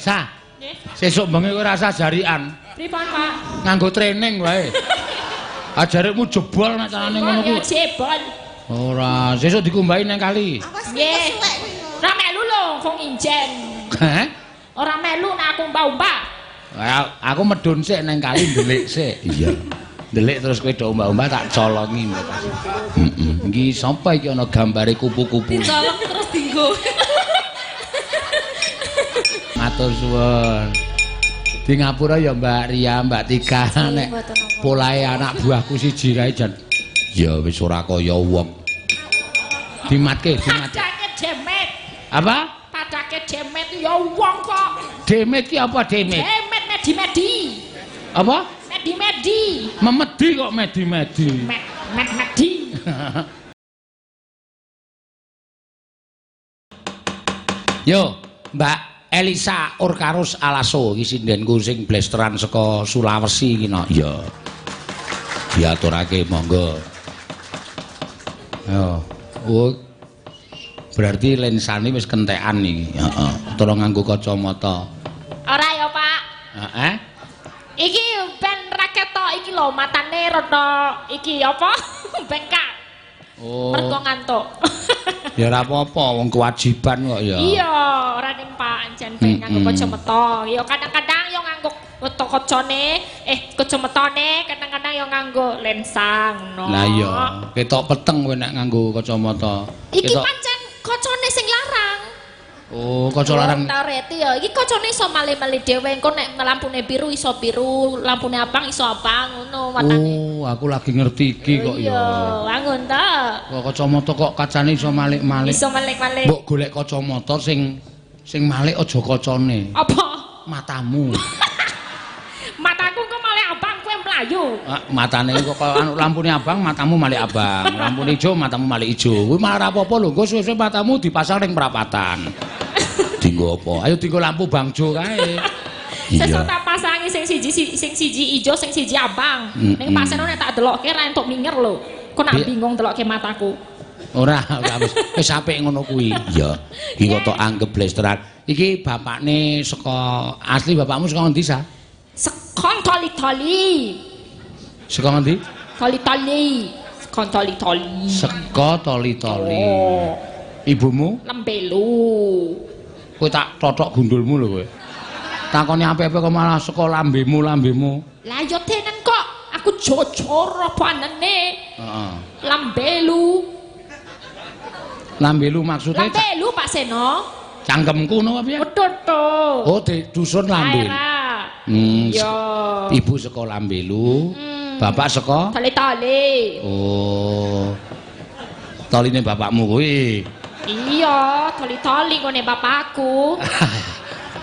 Sa. Nggih. Sesuk bengi kowe ora usah jarikan. Pripun, Pak? Nganggo training wae. Ajarikmu jebol nek carane ngono Ya kuwi. jebol. Ora, sesuk dikumbahi nang kali. Awas Nggih. kesuwek kuwi. Ora melu lho kok nginjen. Heh? Ora melu nek aku umbah-umbah. Aku medun sik nang kali ndelik sik. Iya. Ndelik terus kowe do umbah-umbah tak colongi. Heeh. Iki sapa iki ana gambare kupu-kupu. Dicolong terus dinggo. Matur suwun. Di ngapura ya Mbak Ria, Mbak Tika nek polahe anak buahku siji kae jan. Ya wis ora kaya wong. Dimatke, dimatke. Padake demet. Apa? Padake demet ya wong kok. Demet ki apa demet? Demet medi-medi. Apa? Medi-medi. Memedi kok medi-medi. Met met medi. Yo, Mbak Elisa Orkarus Alaso iki sindenku sing blesteran saka Sulawesi iki no. Ya. Diaturake monggo. Yo. Oh. Berarti lensane wis kentekan iki. Heeh. Tolong nganggo kacamata. Ora ya, Pak. Heeh. Iki ben ra ketok iki lho matane rada iki apa? Bengkak. Oh. Mergo ngantuk. Ya ora apa-apa wong kewajiban kok ya. Iya, ora ning Pak jan ben nganggo kacamata. Ya kadang-kadang ya nganggo kacane, kacamatane kadang-kadang ya nganggo lensa ngono. Lah iya, ketok peteng kowe nek nganggo kacamata. Iki Ketok. pancen kacane sing larang. Oh, kaca larang. Ta reti ya. Iki kacane iso male-male dhewe. Engko nek lampune biru iso biru, lampune abang iso abang ngono matane. Oh, aku lagi ngerti iki kok ya. Iya, wangun ta. Kok kacamata kok kacane iso malik-malik. Iso malik-malik. Mbok golek kacamata sing malik aja kacane. Apa? Matamu. Mataku kok malik abang kowe mlayu. Ah, matane kok kaya anu lampune abang, matamu malik abang. Lampune ijo, matamu malik ijo. Kuwi malah ora apa-apa lho, engko suwe-suwe matamu dipasang ning perapatan. Dinggo apa? Ayo dinggo lampu bangjo kae. Sesuk tak pasangi sing siji sing siji ijo, sing siji abang. Ning paseno nek tak delokke ra entuk minger lho. Kok nak bingung delokke mataku. Ora, ora wis wis apik ngono kuwi. Iya. Iki kok tok anggep blesteran. Iki bapakne saka asli bapakmu saka ngendi, Sa? Sekon toli-toli. Saka ngendi? Toli-toli. Sekon toli-toli. Saka toli-toli. Oh. Ibumu? Lembelu. Kowe tak totok gundulmu lho kowe. Takoni apik-apik kok malah saka lambemu. Lah ya tenan kok. Aku jujur apa anane? Heeh. Lambelu. Lambelu maksudnya Lambelu Pak Seno. cangkemku ngono apa piye? Betul to. Oh, di dusun Lambelu. Iya. Ibu saka Lambelu, bapak saka Toli-toli. Oh. Toline bapakmu kuwi. Iya, toli-toli ngene bapakku.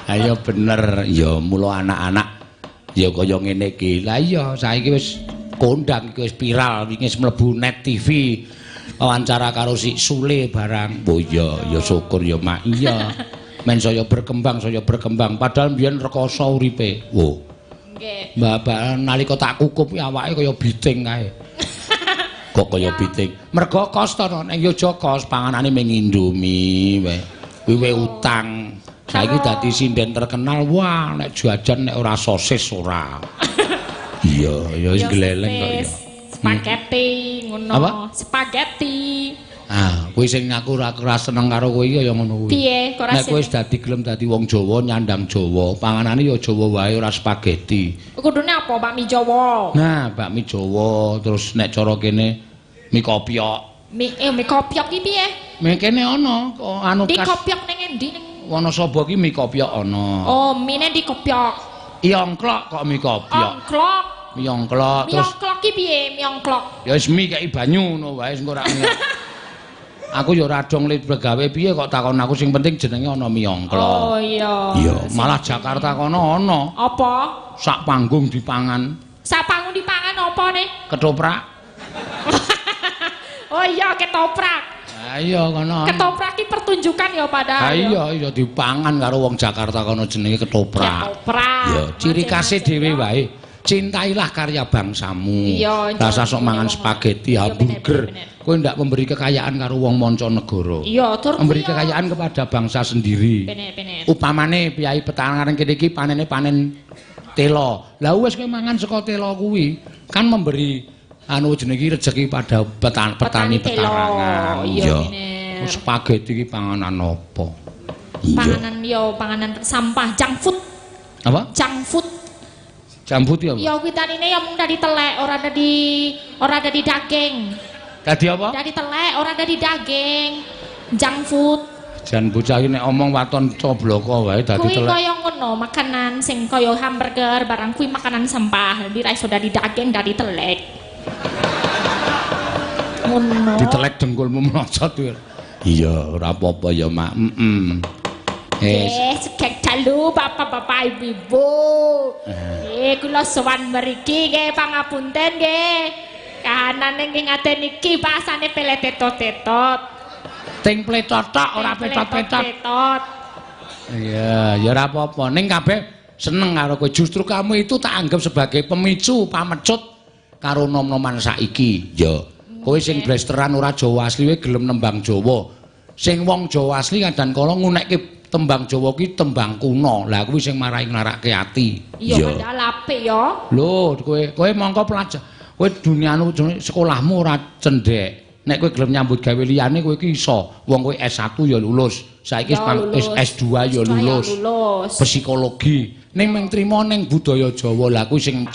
Ayo bener, ya mula anak-anak ya kaya ngene iki. Lah iya, saiki wis kondang iki wis viral, wingi wis mlebu Net TV. Wawancara karo si Sule barang. Oh iya, ya syukur ya Mak. Iya. Men saya berkembang, padahal mbiyen rekoso uripe. Wo. Nggih. Mbak nalika tak kukup awake kaya biting kae. Kok kaya biting. Mergo kos to ning Yogya kos panganane mung Indomie wae. Kuwi wae utang. Saiki dadi sinden terkenal, wah nek jajan nek ora sosis ora. Iya, ya wis gleleng kok ya. Spaghetti ngono. Apa? Spaghetti. Ah, kuwi sing aku ora seneng karo kowe iki ya ngono kuwi. Piye kok ora Nek kowe wis dadi gelem dadi wong Jawa, nyandang Jawa, panganane ya Jawa wae ora spaghetti. Kudune apa bakmi Jawa? Nah, bakmi Jawa terus nek cara kene mie kopyok. Mie kopyok ki piye? Mie kene ana kok anu Mie khas kopyok ning endi ning Wonosobo ki mie kopyok ana. Oh, mie di kopyok. Iongklok kok mie kopyok. Ongklok. Mie ongklok Mie terus ongklok ki piye mie ongklok? ya wis mie kei banyu ngono wae engko ora mie. Aku ya ora dong le begawe piye kok takon aku sing penting jenenge ana mie ongklok. Oh iya. Iya, malah Jakarta kono ana Apa? sak panggung dipangan. Sak panggung dipangan apa nih? Ketoprak. Oh iya, ketoprak. Ha iya kono. Ketoprak ki pertunjukan ya padahal. Ha iya iya dipangan karo wong Jakarta kono jenenge ketoprak. Ketoprak. Ya, ciri khase dhewe wae. Cintailah karya bangsamu. Iya, rasa sok mangan spaghetti, hamburger. Kowe ndak memberi kekayaan karo wong mancanegara. Iya, tur memberi kekayaan kepada bangsa sendiri. Bener. Upamane piyai petangaran kene iki panene panen telo. Lah wis kowe mangan saka telo kuwi kan memberi anu jenenge iki rezeki pada petani petarangan. Iya. Spaghetti iki panganan apa? Panganan yo panganan sampah, junk food. Apa? Junk food. Junk food ya apa? Ya kuwi tanine ya mung dari telek, ora dari daging. Dadi apa? Dari telek, ora dari daging. Junk food. Jan bocah iki nek omong waton cobloko wae dadi Kuwi telek. Kuwi kaya ngono, makanan sing kaya hamburger barang kuwi makanan sampah. Dadi ra iso dari daging, dari telek. Ngono. Ditelek dengkulmu mlocot kuwi. Iya, ora apa-apa ya, Mak. Heeh. Sugeng dalu bapak-bapak ibu-ibu. Kula sowan mriki nggih pangapunten nggih. Kahanane nggih ngaten iki bahasane peletetot-tetot. Ting pletot tok ora petot-petot. Iya, ya ora apa-apa. Ning kabeh seneng karo kowe. Justru kamu itu tak anggap sebagai pemicu pamecut karo nom-noman saiki. Ya. Kowe sing blesteran ora Jawa asli kowe gelem nembang Jawa. Sing wong Jawa asli kadang kala ngunekke tembang Jawa ki tembang kuno. Lah kuwi sing marai nglarake ati. Iya, padahal apik ya. Lho, kowe mongko pelajar. Kowe dunianu sekolahmu ora cendhek. Nek kowe gelem nyambut gawe liyane kowe iki iso. Wong kowe S1 ya lulus. Saiki wis S2 ya lulus. Psikologi. Ning mung trimo ning budaya Jawa lah kuwi sing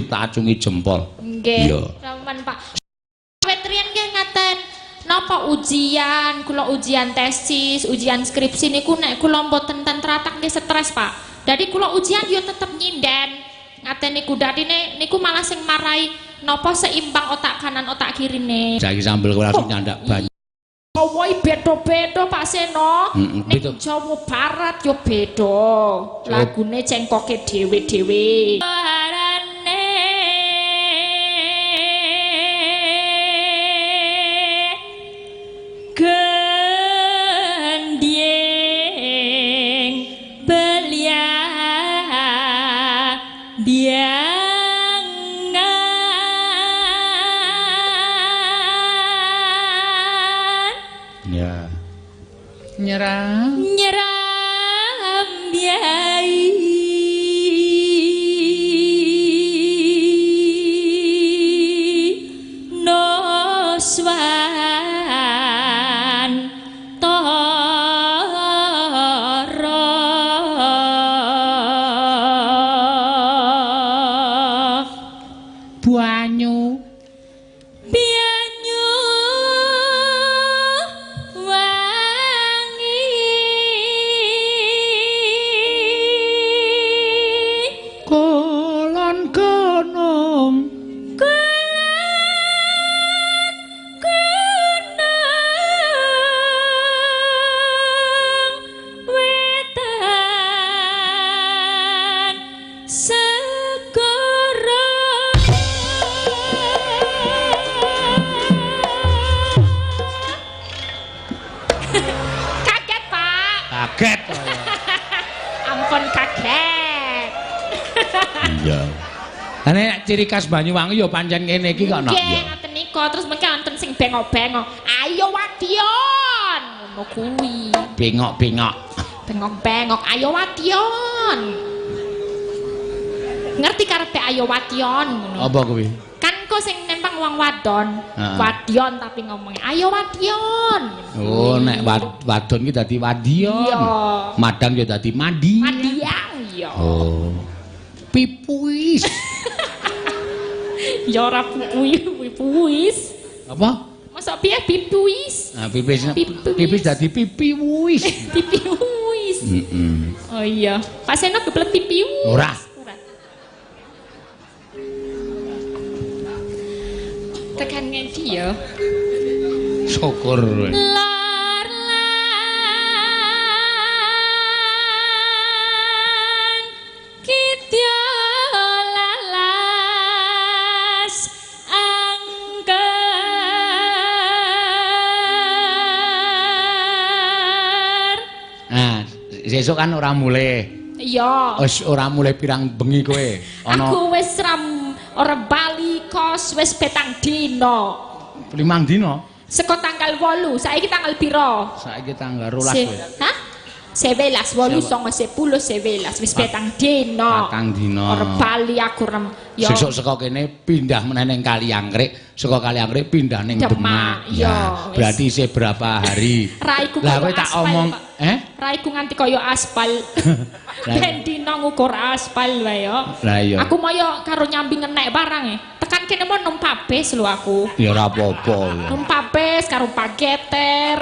tak acungi jempol. Nggih. Raman Pak. Riyen nggih ngaten. Napa ujian, kula ujian tesis, ujian skripsi niku nek kula mboten ten tratak nggih stres, Pak. Dadi kula ujian yo tetep nyinden. Ngaten niku dadine niku malah sing marai napa seimbang otak kanan otak kirine. Saiki sambel kowe langsung nyandak banyu. Kowe beda-beda Pak Seno. Ning Jawa Barat yo beda. Lagune cengkoke dhewe-dhewe. Gendheng belia biangan ya nyeram nyeram biai noswan banyu banyu wangi kulon gunung kulon gunung wetan segara. Kaget, Pak. Kaget. Ampun kaget. Iya. Lah nek ciri khas Banyuwangi ya pancen ngene iki kok, Nok. Nggih, ngaten nika terus mengke wonten sing bengok-bengok. Ayo wadion. Ngono kuwi. Bengok-bengok. Bengok-bengok, ayo wadion. Ngerti karepe ayo wadion ngono. Apa kuwi? Kan kok sing nempang wong wadon. Wadion tapi ngomongnya ayo wadion. Oh, nek wadon ki dadi wadion. Iya. Madang ya dadi mandi. Madiang iya. Oh. Pipuis. Ya ora pipuis. Apa? Masa piye pipuis? Nah, pipis pipis dadi pipiwis. Pipiwis. Heeh. Oh iya. Pak Seno kebelet pipiwis. Ora. Tekan ngendi ya? Syukur. Lor lan kidya lalas angker. Nah, sesuk kan ora mulih. Iya. Wis ora mulih pirang bengi kowe. Ana aku wis ra Ora bali kos wis petang dina. 5 dina. Saka tanggal 8, saiki tanggal pira? Saiki tanggal 12 kowe. Hah? 11, 8, 9, 10, 11 wis petang dina. Patang dina. Ora bali aku rem. Ya. Sesuk saka kene pindah meneh ning Kaliangkrik, saka Kaliangkrik pindah ning Demak. Demak. Ya, wis. Berarti isih berapa hari? Raiku Lah kaya kowe tak aspal, omong, Pak. eh? Raiku nganti kaya aspal. Lah Ben dina ngukur aspal wae yo. Lah iya. Aku mau yo karo nyambi ngenek barang e. Tekan kene mau numpak bis lho aku. Ya ora apa-apa ya. Numpak bis karo Pak Geter,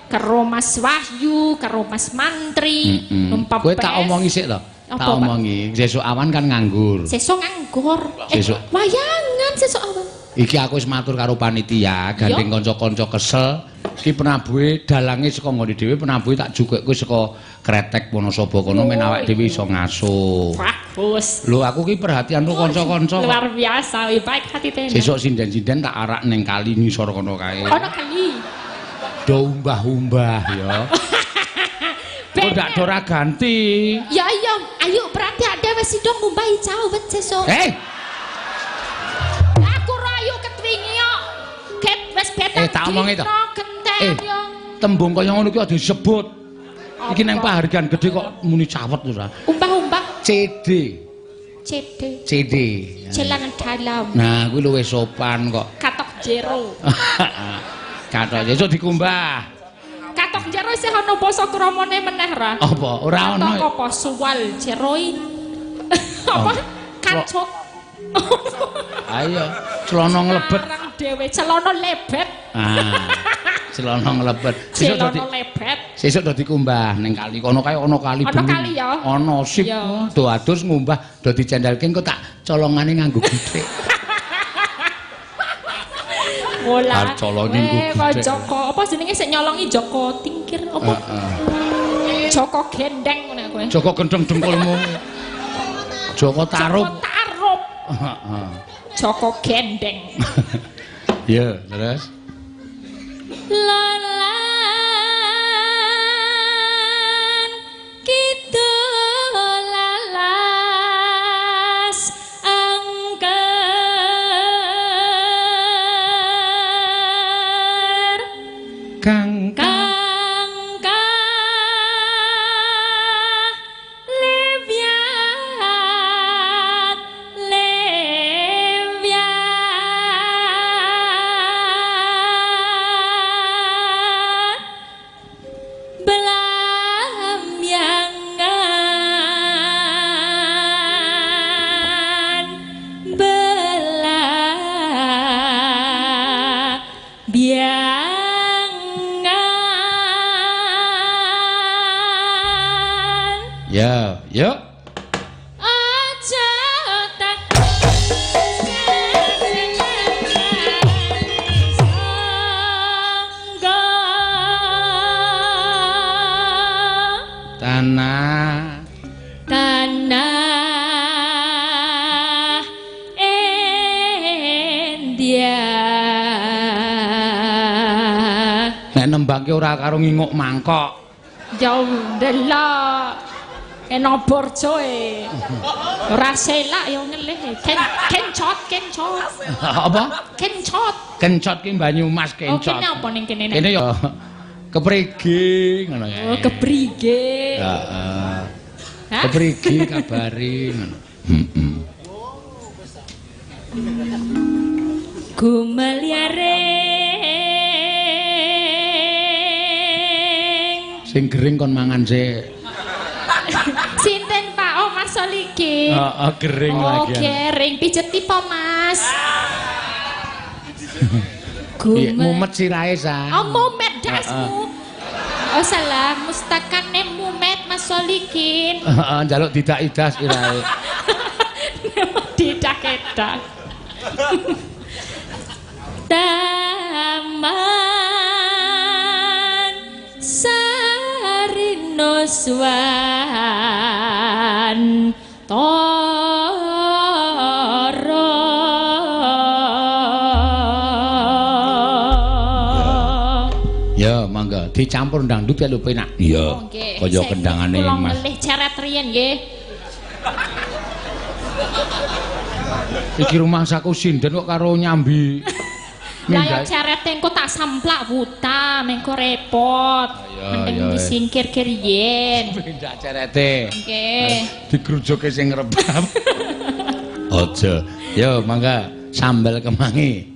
karo Mas Wahyu, karo Mas Mantri, numpak Kowe tak bis. omongi sik to. Apa, Tak Pak? omongi, sesuk awan kan nganggur. Sesuk nganggur. Sesuk. Wayangan sesuk awan. Iki aku wis matur karo panitia, gandeng kanca-kanca kesel. Iki penabuhe dalange saka nggone dhewe, penabuhe tak jukekke saka Kretek Wonosobo kono men awake dhewe iso ngasuh. Bagus. Lho aku ki perhatian karo kanca-kanca. Luar biasa, lebih baik hati tenan. Sesuk sinden-sinden tak arak ning kali ngisor kono kae. Ono kali. Do umbah-umbah ya. Kok ndak do ora ganti. Ya iya, ayo berarti ada wis sida ngumbahi cawet sesuk. Eh, Aku rayu ketwingi yo. Ket wis petang. Tak omongi to. dina Gentek yo. Tembung kaya ngono ki aja disebut. Iki nang pahargan gede kok muni cawet ora. Umbah-umbah CD, CD. CD. Celana dalam. Nah, kuwi luwih sopan kok. Katok jero. Katok sesuk dikumbah. Katok jero isih ana basa kramane meneh ra? Apa? Ora ana. Katok apa suwal jeroin. Apa? Oh. Kacut. Ayo, celana nglebet. Arang dhewe celana lebet. Ah. Celana nglebet. Sesuk Celana dadi lebet. sesuk do dikumbah ning kali kono kae ana kali Ana bening. kali ya? Ana sip. Ya. Do adus ngumbah do dicendelke engko tak colongane nganggo githik. Bola. Arep colongi nggo Kok githik. Joko, apa jenenge sik nyolongi Joko Tingkir apa? Heeh. Joko Gendeng ngono kowe. Joko gendeng dengkulmu. Joko Tarub. Joko Tarub. Heeh. Joko Gendeng. Ya, terus Lolan kidul lalas angker Kang kang lebyat lebyat belamyangan belamyangan. Ya, yuk. Aja tak sangga Tanah tanah India. Nek nembangke ora karo nginguk mangkok. Ya ndelok. Eno borjoe. Ora selak ya ngelih. Kencot, kencot. Apa? Kencot. Kencot ki Banyumas Oh, kencot. kene apa ning kene? Kene ya keprige ngono ya. Oh, keprige. Heeh. Hah? Keprige kabare ngono. Heeh. Gumelyaring Sing gering kon mangan sik. Sinten Pak? Oh, Mas Solikin. Heeh, gering Oh, lagi. gering. Pijeti po, Mas? Iya, mumet sirahe sa. Oh, mumet dasmu. Oh, salah. Mustakane mumet Mas Solikin. Heeh, njaluk didak-idas sirahe. Didak-edak. Taman Sarinuswan Toro. Ya, mangga dicampur dangdut ya lho penak. Iya. Oh, nggih. Kaya kendangane Kula Mas. ngelih ceret riyen nggih. Iki rumangsaku sinden kok karo nyambi. Lah ya Mindhake. cerete engko tak samplak wuta, mengko repot. Ayo, Mending ayo. disingkir-kir yen. Mindak cerete. Nggih. Digrujuke sing rebab. Aja. Yo mangga sambel kemangi.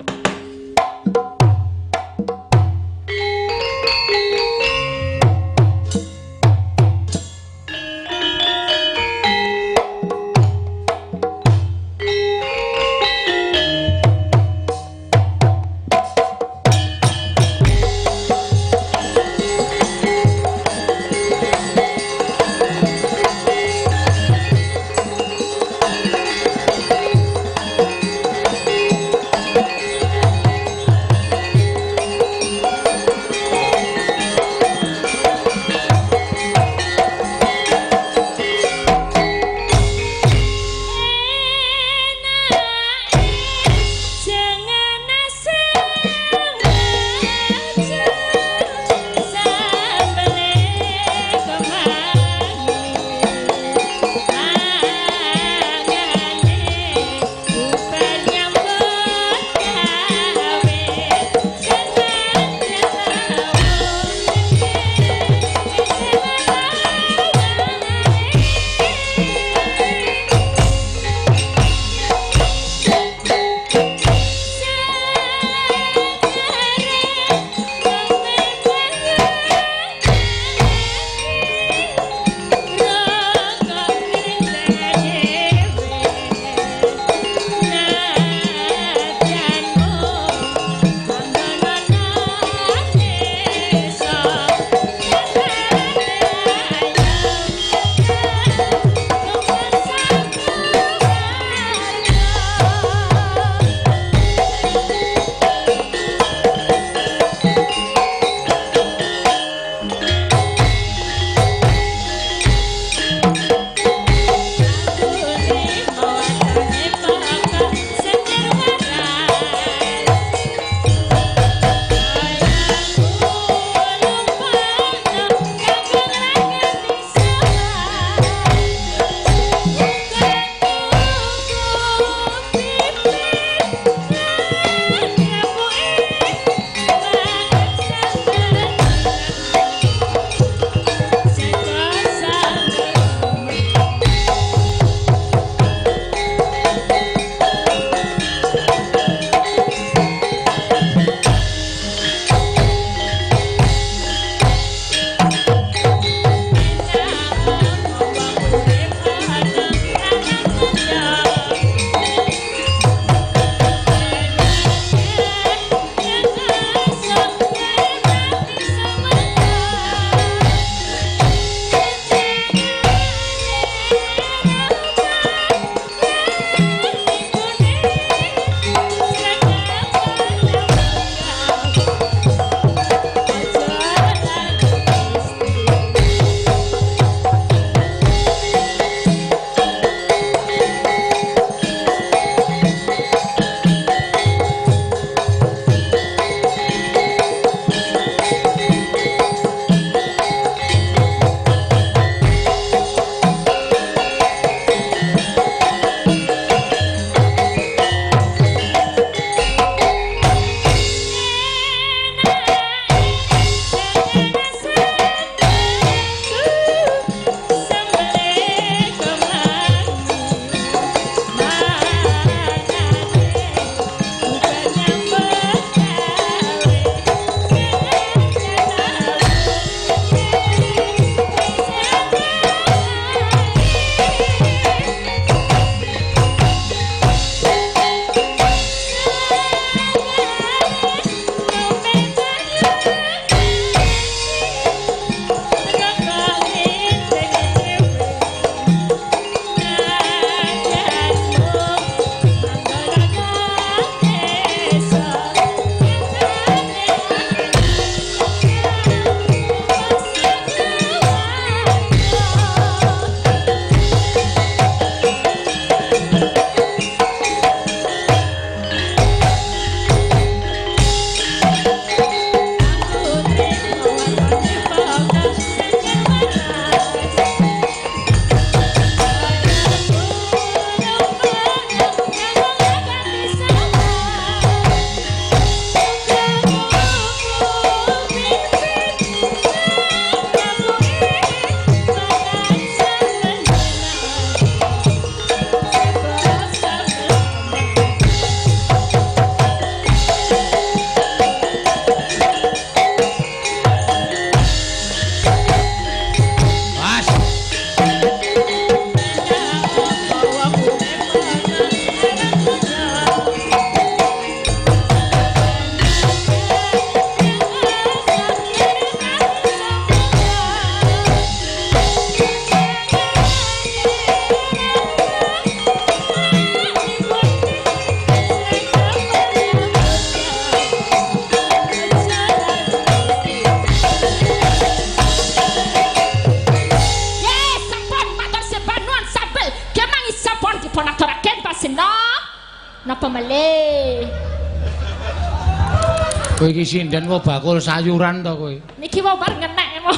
Kowe iki sinden wae bakul sayuran to kowe? Niki wae bar ngenek mau.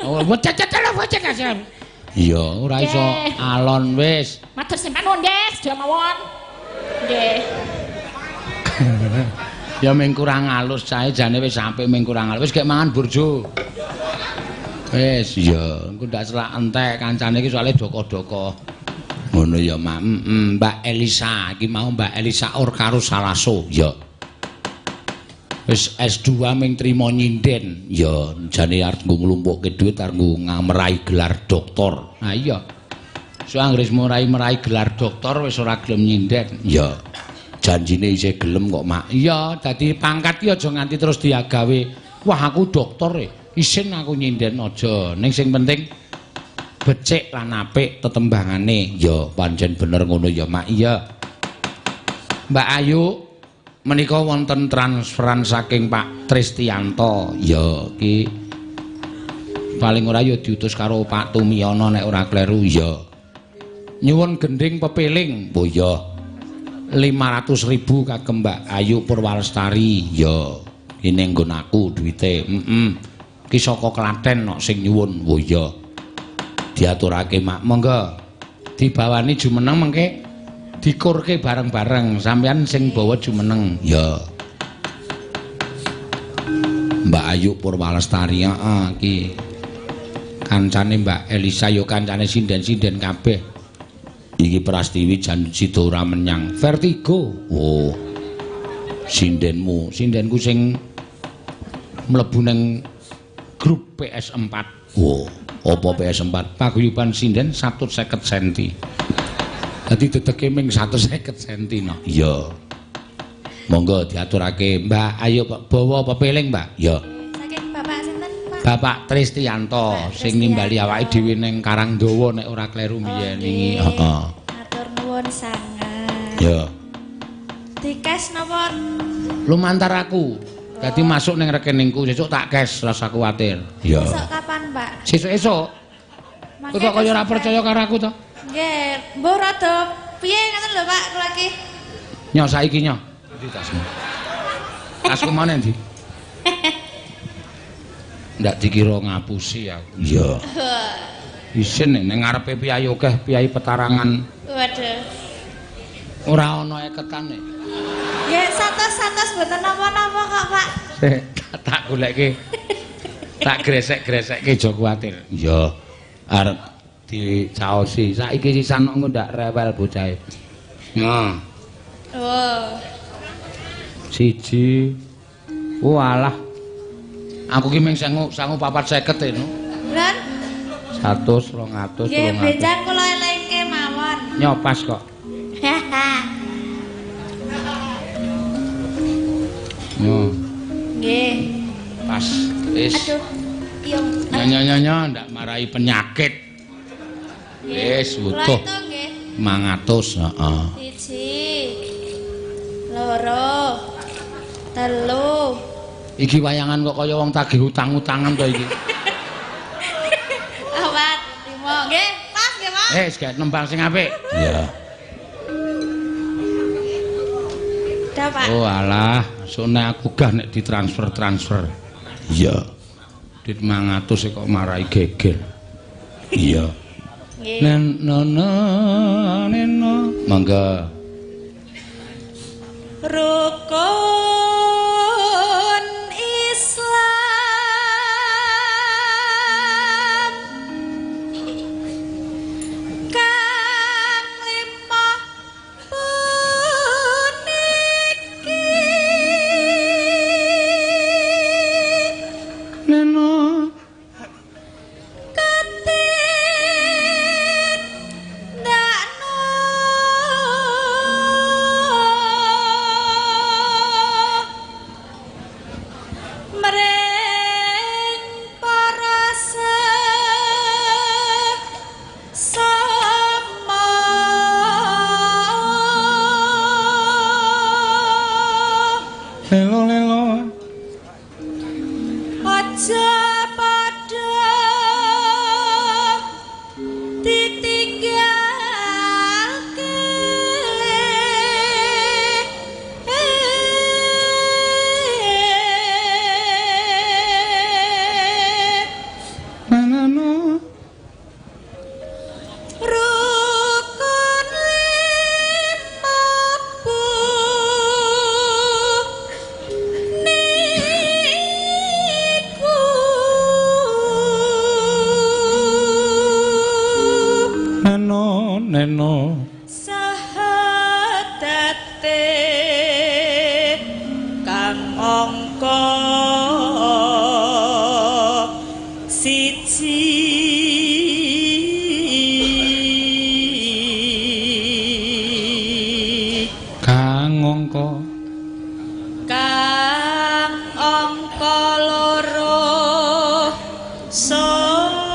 Oh, wecek wecek. Iya, ora iso alon wis. Matur sembah nuwun nggih, sedaya mawon. Nggih. Ya mung kurang alus cahe jane wis sampe mung kurang alus. Wis gek mangan burjo. Wis, iya, engko ndak selak entek kancane iki soalé doko-doko. Ngono ya, Mak. Mbak Elisa, iki mau Mbak Elisa Orkaro Salaso. Ya. Wis S2 ming trimo nyinden. Ya, jane arep nggo nglumpukke dhuwit arep nggo meraih gelar doktor. Ha iya. So anggere wis meraih gelar doktor wis ora gelem nyinden. Ya. Janjine isih gelem kok, Mak. Iya, dadi pangkat ki aja nganti terus diagawe. Wah, aku doktor e. Isin aku nyinden aja. Ning sing penting becik lan apik tetembangane. Ya, pancen bener ngono ya, Mak. Iya. Mbak Ayu menika wonten transferan saking Pak Tristianto. Ya, iki paling ora ya diutus karo Pak Tumiyono nek ora kleru. Ya. Nyuwun gendhing pepiling. Oh iya. 500.000 kagem Mbak Ayu Purwalestari. Ya, ini nggon aku duwite. Heeh. Ki saka Klaten kok sing nyuwun. Oh iya. Diaturake, Mak. Monggo. Dibawani jumeneng mengke dikurke bareng-bareng. Sampeyan sing bawa jumeneng. Ya. Mbak Ayu Purwalestari, heeh iki. Kancane Mbak Elisa ya kancane sinden-sinden kabeh. Iki Prastiwi jan sida ora menyang vertigo. Oh. Sindenmu, sindenku sing mlebu ning grup PS4. Oh, apa PS4? Paguyuban sinden 150 cm. Dadi dedeke ming 150 cm no. Iya. Monggo diaturake, Mbak. Ayo bawa pepiling, Mbak. Ya. Saking Bapak sinten, Pak? Bapak Tristianto sing nimbali awake dhewe ning Karangdawa nek ora kleru mbiyen wingi. Heeh. Matur nuwun sanget. Ya. Dikes napa? Lumantar aku. Dadi masuk ning rekeningku sesuk tak cash, rasa kuwatir. Ya. Sesuk kapan, Pak? Sesuk-esuk. Kowe kok kaya ora percaya karo aku to? Nggih, mbuh rada piye ngoten lho, Pak, kula iki. Nyo saiki nyo. Endi tasmu? Tasku mana endi? Ndak dikira ngapusi aku. Iya. Isin ning ngarepe piyayi akeh, piyayi petarangan. Waduh. Ora ana eketane. Ya 100 mboten napa-napa kok, Pak. Sik, tak goleke. Tak gresek-gresekke aja kuwatir. Iya. Arep dicaosi. Saiki sisan engko ndak rewel bocahe. Nah. Oh. Siji. Walah. Aku ki mung sangu 450 e no. Lan 100, 200, 300. Nggih, benjang kula elingke mawon. Nyopas kok. Yo. Nggih. Pas. Wis. Aduh. Iya. Nyo ndak marai penyakit. Wis utuh. Nggih. 500, heeh. 1 2 3. Iki wayangan kok kaya wong tagih utang-utangan to iki. 4 5. Nggih, pas nggih, Pak. Wis, gak nembang sing apik. Iya. Dah, Pak. Oh alah, sone aku gah nek ditransfer-transfer. Iya. Dit 500 kok marai geger. Iya. Nggih. Nen nono neno. Monggo. Rukun Islam kang lima puniki neno ketindakno mring para sesama. Lelo lelo Aja padha ditinggalke. angka 1. Kang angka Kang angka 2 salat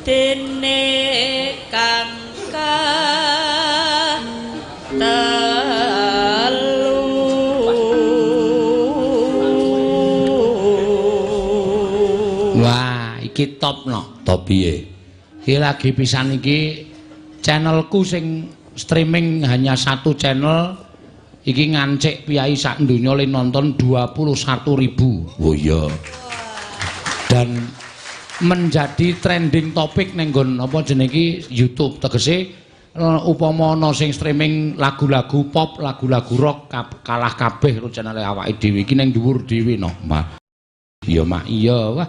dene kang 3. Wah, iki top no. Top piye? Iki lagi pisan iki channelku sing streaming hanya satu channel iki ngancik piyai sak donya le nonton 21.000. Oh iya. Dan menjadi trending topik ning nggon apa jenenge iki YouTube, tegese upama ana sing streaming lagu-lagu pop, lagu-lagu rock kalah kabeh karo channel awake dhewe iki ning dhuwur dhewe no. Mak. Iya mak, iya. Wah,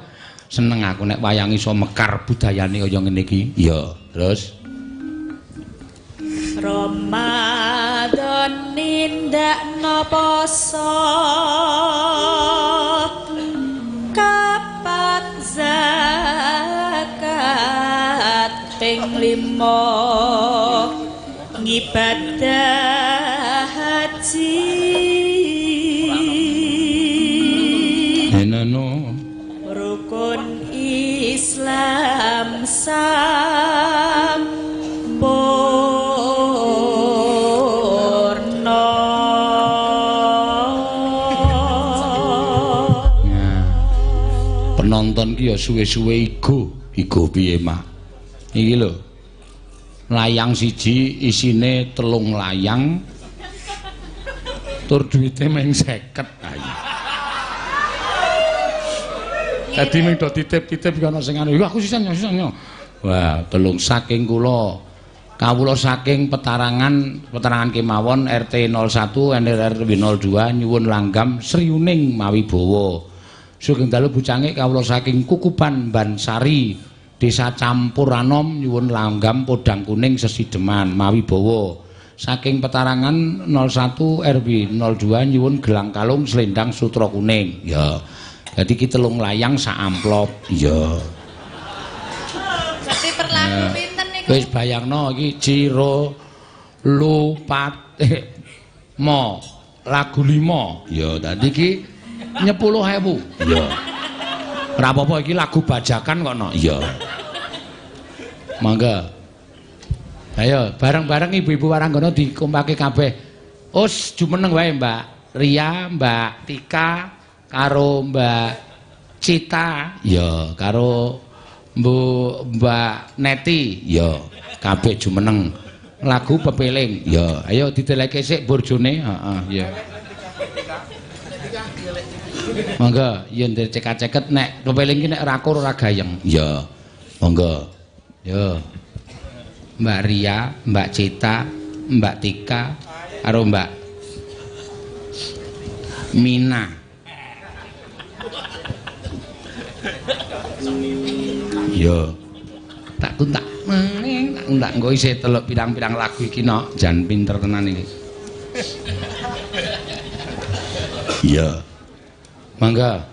seneng aku nek wayang iso mekar budayane kaya ngene iki. Iya, terus Ramadan nindakno poso kapat zakat ping 5 ngibadah haji. Enono rukun Islam sampurna. Nah, penonton ki ya suwe-suwe igo. Igo piye, Mak? Iki lho. Layang siji isine 3 layang. Tur duwite mung 50. Ayo. Dadi mung do titip-titip ki ana sing anu, "Aku sisan yo, sisan yo." Wah, 3 saking kula. Kawula saking petarangan, petarangan kemawon RT 01 NRW 02 nyuwun langgam Sriuning Mawibawa. Sugeng dalu bucange kawula saking Kukuban Bansari, Desa Campuranom nyuwun langgam Podang Kuning Sesideman Mawibawa. Saking petarangan 01 RW 02 nyuwun gelang kalung selendang sutra kuning. Ya. Dadi iki 3 layang sak amplop. Iya. Berarti per lagu pinten niku? Wis bayangno iki Ciro Lupat mo lagu 5. Ya, dadi iki 10.000. Iya. Ora apa-apa iki lagu bajakan kok no. Iya. Mangga. Ayo bareng-bareng ibu-ibu waranggana dikompake kabeh. Us jumeneng wae Mbak Ria, Mbak Tika karo Mbak Cita, ya karo Mbak Neti, ya kabeh jumeneng. Lagu pepeling, ya ayo dideleke sik borjone, heeh, ya. Monggo yen dicekak-ceket nek pepeling ki nek rakur ora gayeng. Ya. Monggo. Yo. Mbak Ria, Mbak Cita, Mbak Tika karo Mbak Mina. Yo. Tak tuntak maning, tak tuntak engko isih teluk pirang-pirang lagu iki nok, jan pinter tenan iki. Iya. Mangga.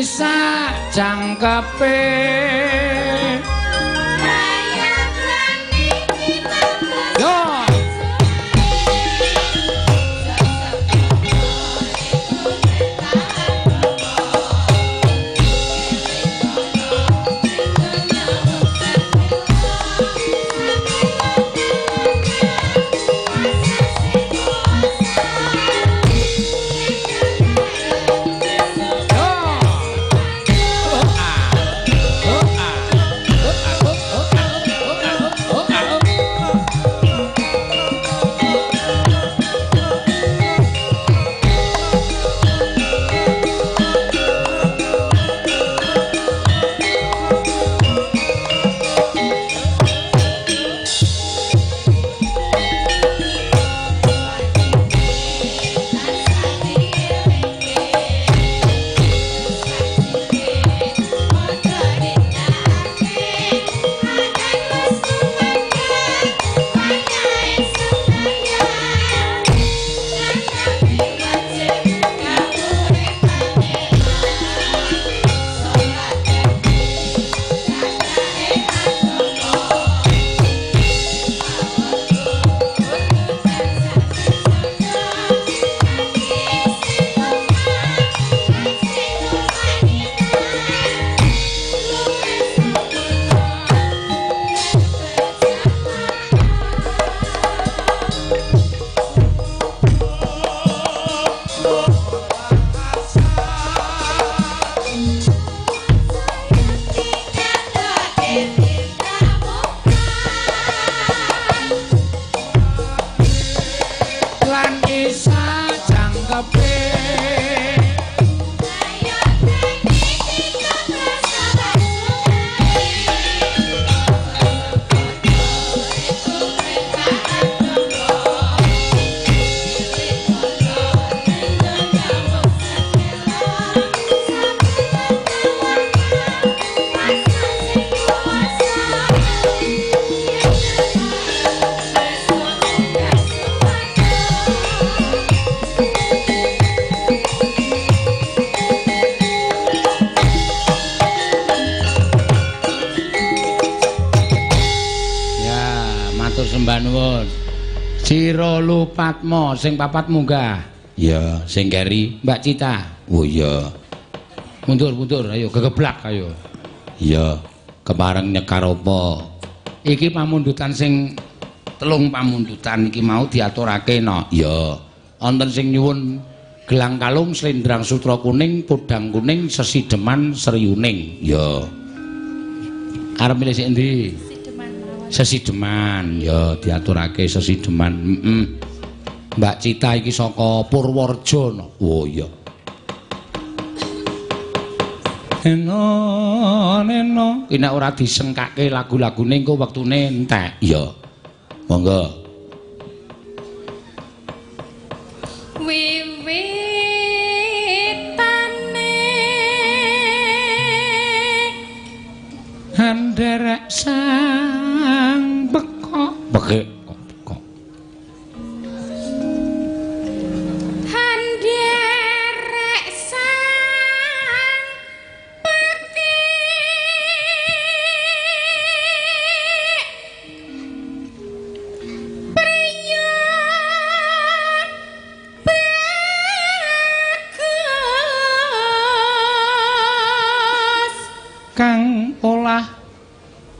sak jangkepe. Yo. Lan isa jangkepe. Ya, matur sembah nuwun. Ciro Lupatmo sing papat munggah. Ya, sing keri Mbak Cita. Oh iya. Mundur-mundur, ayo gegeblak ayo. Iya, kepareng nyekar apa? Iki pamundutan sing telung pamundutan iki mau diaturake no. Iya. Wonten sing nyuwun gelang kalung, slendrang sutra kuning, podang kuning, sesideman sriyuning. Iya. Arep milih sing endi? Sesideman, ya diaturake sesideman. Heeh. Mbak Cita iki saka Purworejo no. Oh iya. Eno neno, iki nek ora disengkake lagu-lagune engko wektune entek. Iya. Monggo. Wiwitane Anderek sang pekok. Pekek kok pekok. Anderek sang pekik priya bagus Kang olah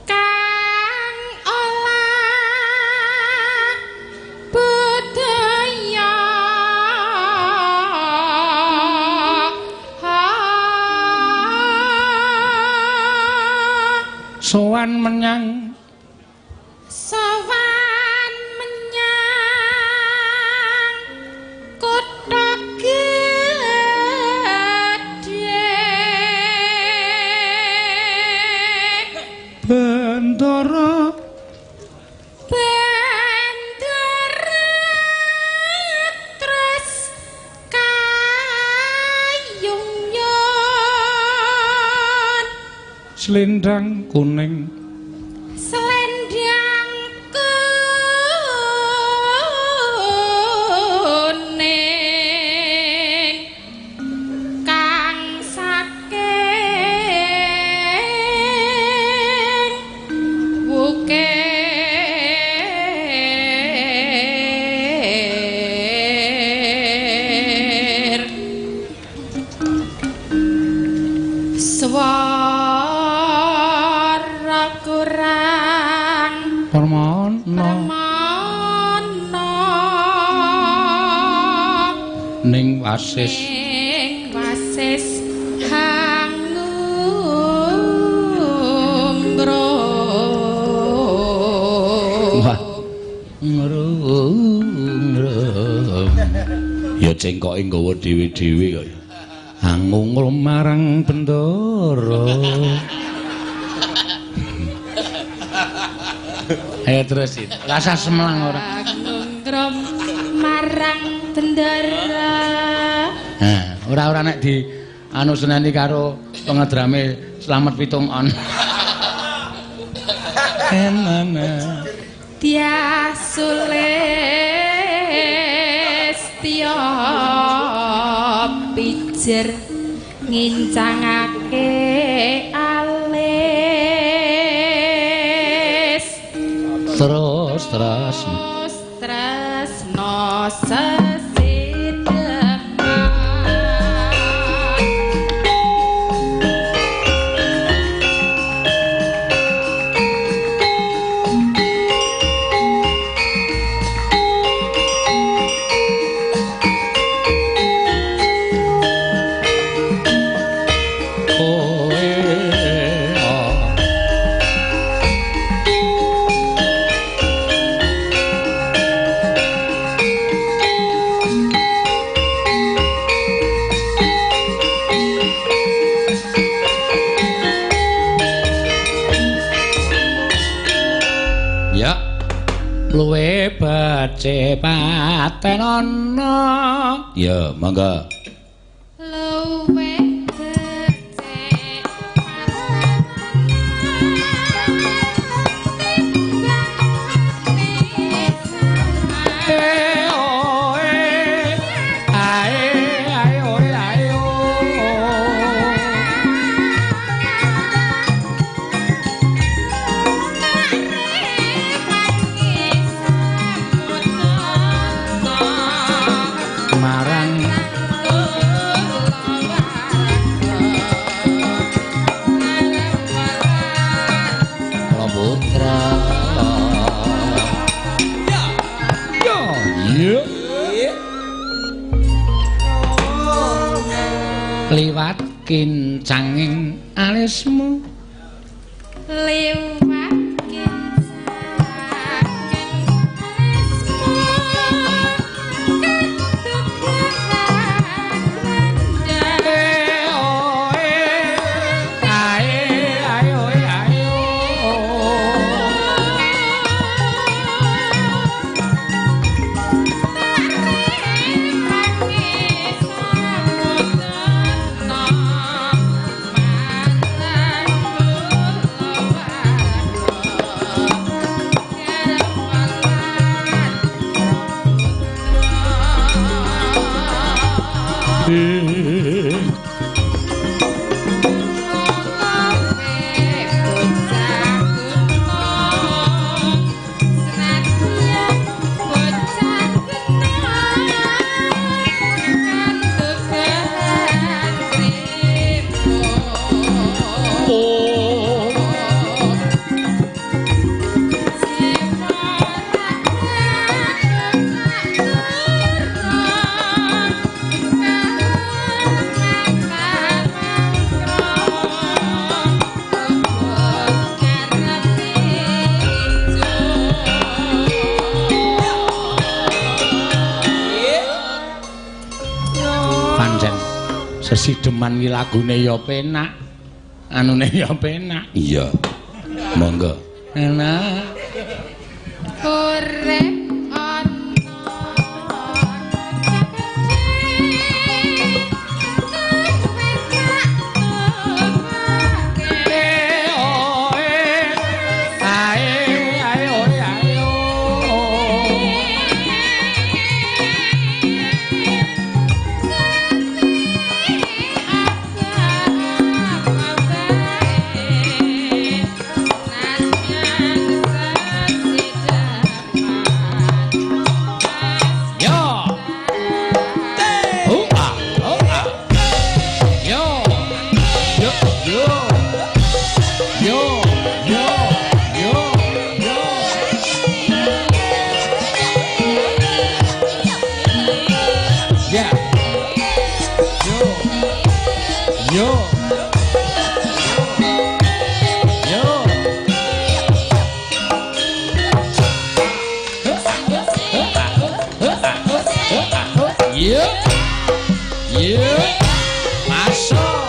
kang olah budaya sowan menyang sowan menyang kutha gedhe Bendara Bendera terus kayungyon slendang kuning selendang kuning kang saking wasis. Ing wasis hangumro. Wah. Ngrum. Ya cengkoke nggawa dhewe-dhewe kok. Angungrum marang bendara. Ayo terus itu. Rasa semelang ora. Angungrum marang bendara. Nah, ora-ora nek di anu seneni karo pengedrame Slamet Pitung On. Enana. Dia sulistya pijer ngincangake alis. Terus terus. Tresno sesideman. Kowe oh. Ya. Luwe becik patenono. Ya, monggo. Luwe becik Eh, oh, eh. Ae, ae, oe, ae, oh. Marang Kala putra. Ya. Iya. Liwat kincanging alismu. Liwat kincanging alismu ketukan rendah. Eh, oh, eh. Ae, ae, oe, ae, oh. Oh. Pancen sesideman ki lagune ya penak, anune ya penak. Iya. Monggo. Enak. Urip ana Eh, oh, eh. Ae, ae, oe, ae, oh. Yo. Yo. Yo. Yo. Masuk.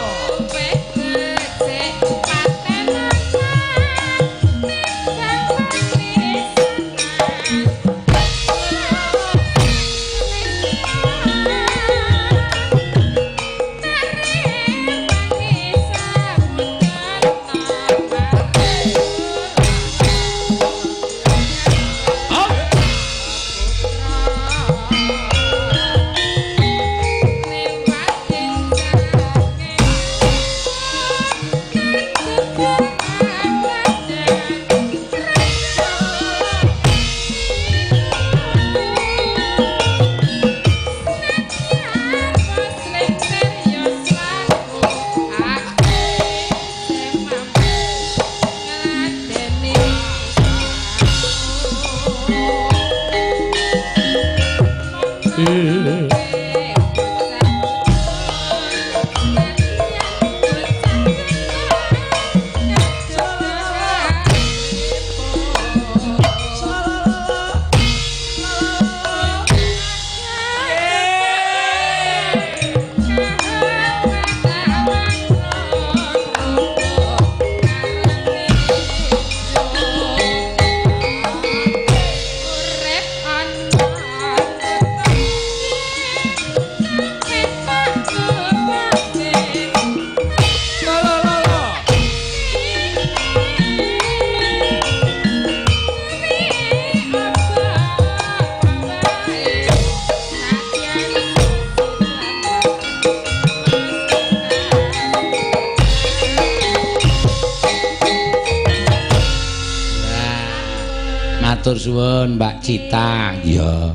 Matur suwun Mbak Cita. Ya,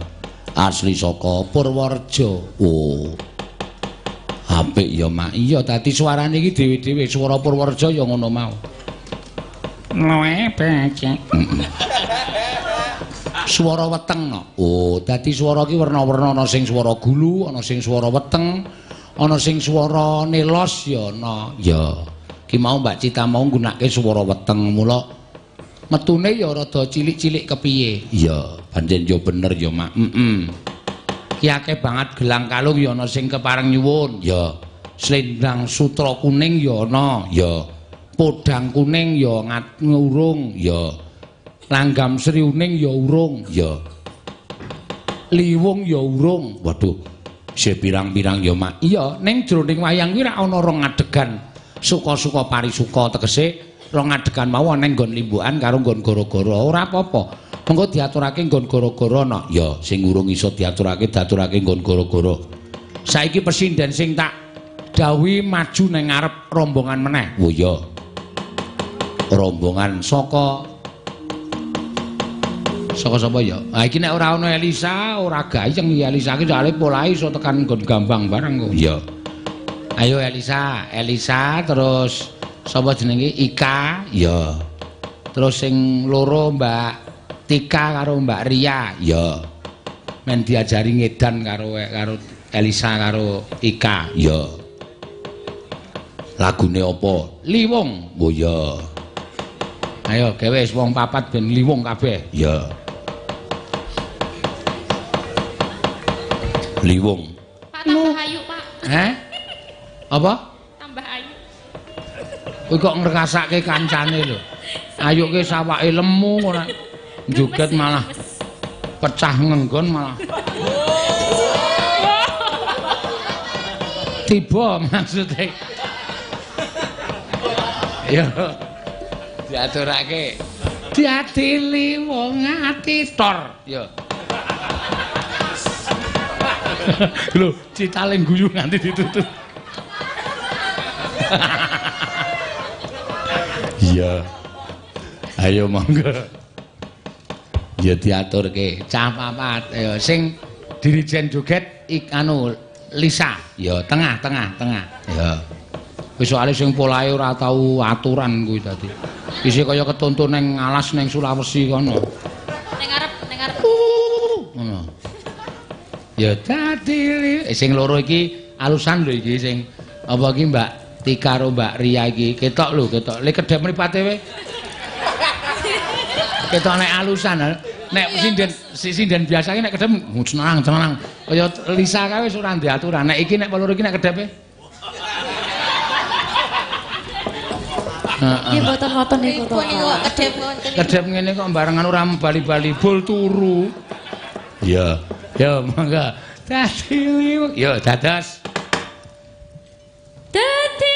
asli saka Purworejo. Oh. Apik ya, Mak. Iya, dadi suarane iki dhewe-dhewe, swara Purworejo ya ngono mau. Luwe becek. Swara weteng no. Oh, dadi swara iki werna-werna, ana sing swara gulu, ana sing swara weteng, ana sing swara nelos ya ana. Ya. Ki mau Mbak Cita mau nggunakake swara weteng, mula metune ya rada cilik-cilik kepiye. Iya, pancen ya bener ya, Mak. Heeh. Ki akeh banget gelang kalung ya ana sing kepareng nyuwun. Ya. Slendang sutra kuning ya ana. Ya. Podang kuning ya urung. Ya. Langgam sri uning ya urung. Ya. Liwung ya urung. Waduh, isih pirang-pirang ya, Mak. Iya, ning jroning wayang kuwi rak ana rong adegan suka-suka parisuka, tegese rong adegan mau ana nggon limbukan karo nggon gara-gara. Ora apa-apa. Mengko diaturake nggon gara-gara no. Ya, sing urung iso diaturake diaturake nggon gara-gara. Saiki pesinden sing tak dawuhi maju ning ngarep rombongan meneh. Oh iya. Rombongan saka sapa ya? Ha iki nek ora ana Elisa, ora gayeng ya Elisa iki soalé polahe iso tekan nggon gambang bareng kok. Iya. Ayo Elisa, Elisa terus sapa jenenge Ika? Ya. Terus sing loro Mbak Tika karo Mbak Ria. Ya. Men diajari ngedan karo Elisa karo Ika. Ya. Lagune apa? Liwung. Oh ya. Ayo gawe wis wong papat ben liwung kabeh. Ya. Liwung. Pak tambah ayu, Pak. Heh? Apa? Tambah ayu. Kowe kok ngrekasake kancane lho. Ayuke sawake lemu ora joget malah pecah ngenggon malah. Tiba maksudnya. Yo diaturake. Diadili wong ati tor. Yo. Lho, citale guyu nganti ditutup. Iya. Ayo monggo. Ya diaturke. Cah papat. Ayo sing dirijen joget anu Lisa. Ya tengah tengah tengah. Ya. Wis soalé sing polahe ora tau aturan kuwi dadi. Isih kaya ketuntun ning alas ning Sulawesi kono. Ning ngarep, ning ngarep. Ngono. Ya dadi sing loro iki alusan lho iki sing apa iki Mbak Tika karo Mbak Ria iki ketok lho, ketok. Le kedhep mripate we. Ketok nek alusan. Nek sinden sinden biasa iki nek kedhep cenang cenang. Kaya Lisa kae wis ora ndek aturan. Nek iki nek peluru iki nek kedhepe. Heeh. Nggih mboten wonten niku to. Kok kedhep wonten. Kedhep ngene kok barengan ora bali-bali bol turu. Iya. Ya monggo. Dadi liwung. Ya dados. Dadi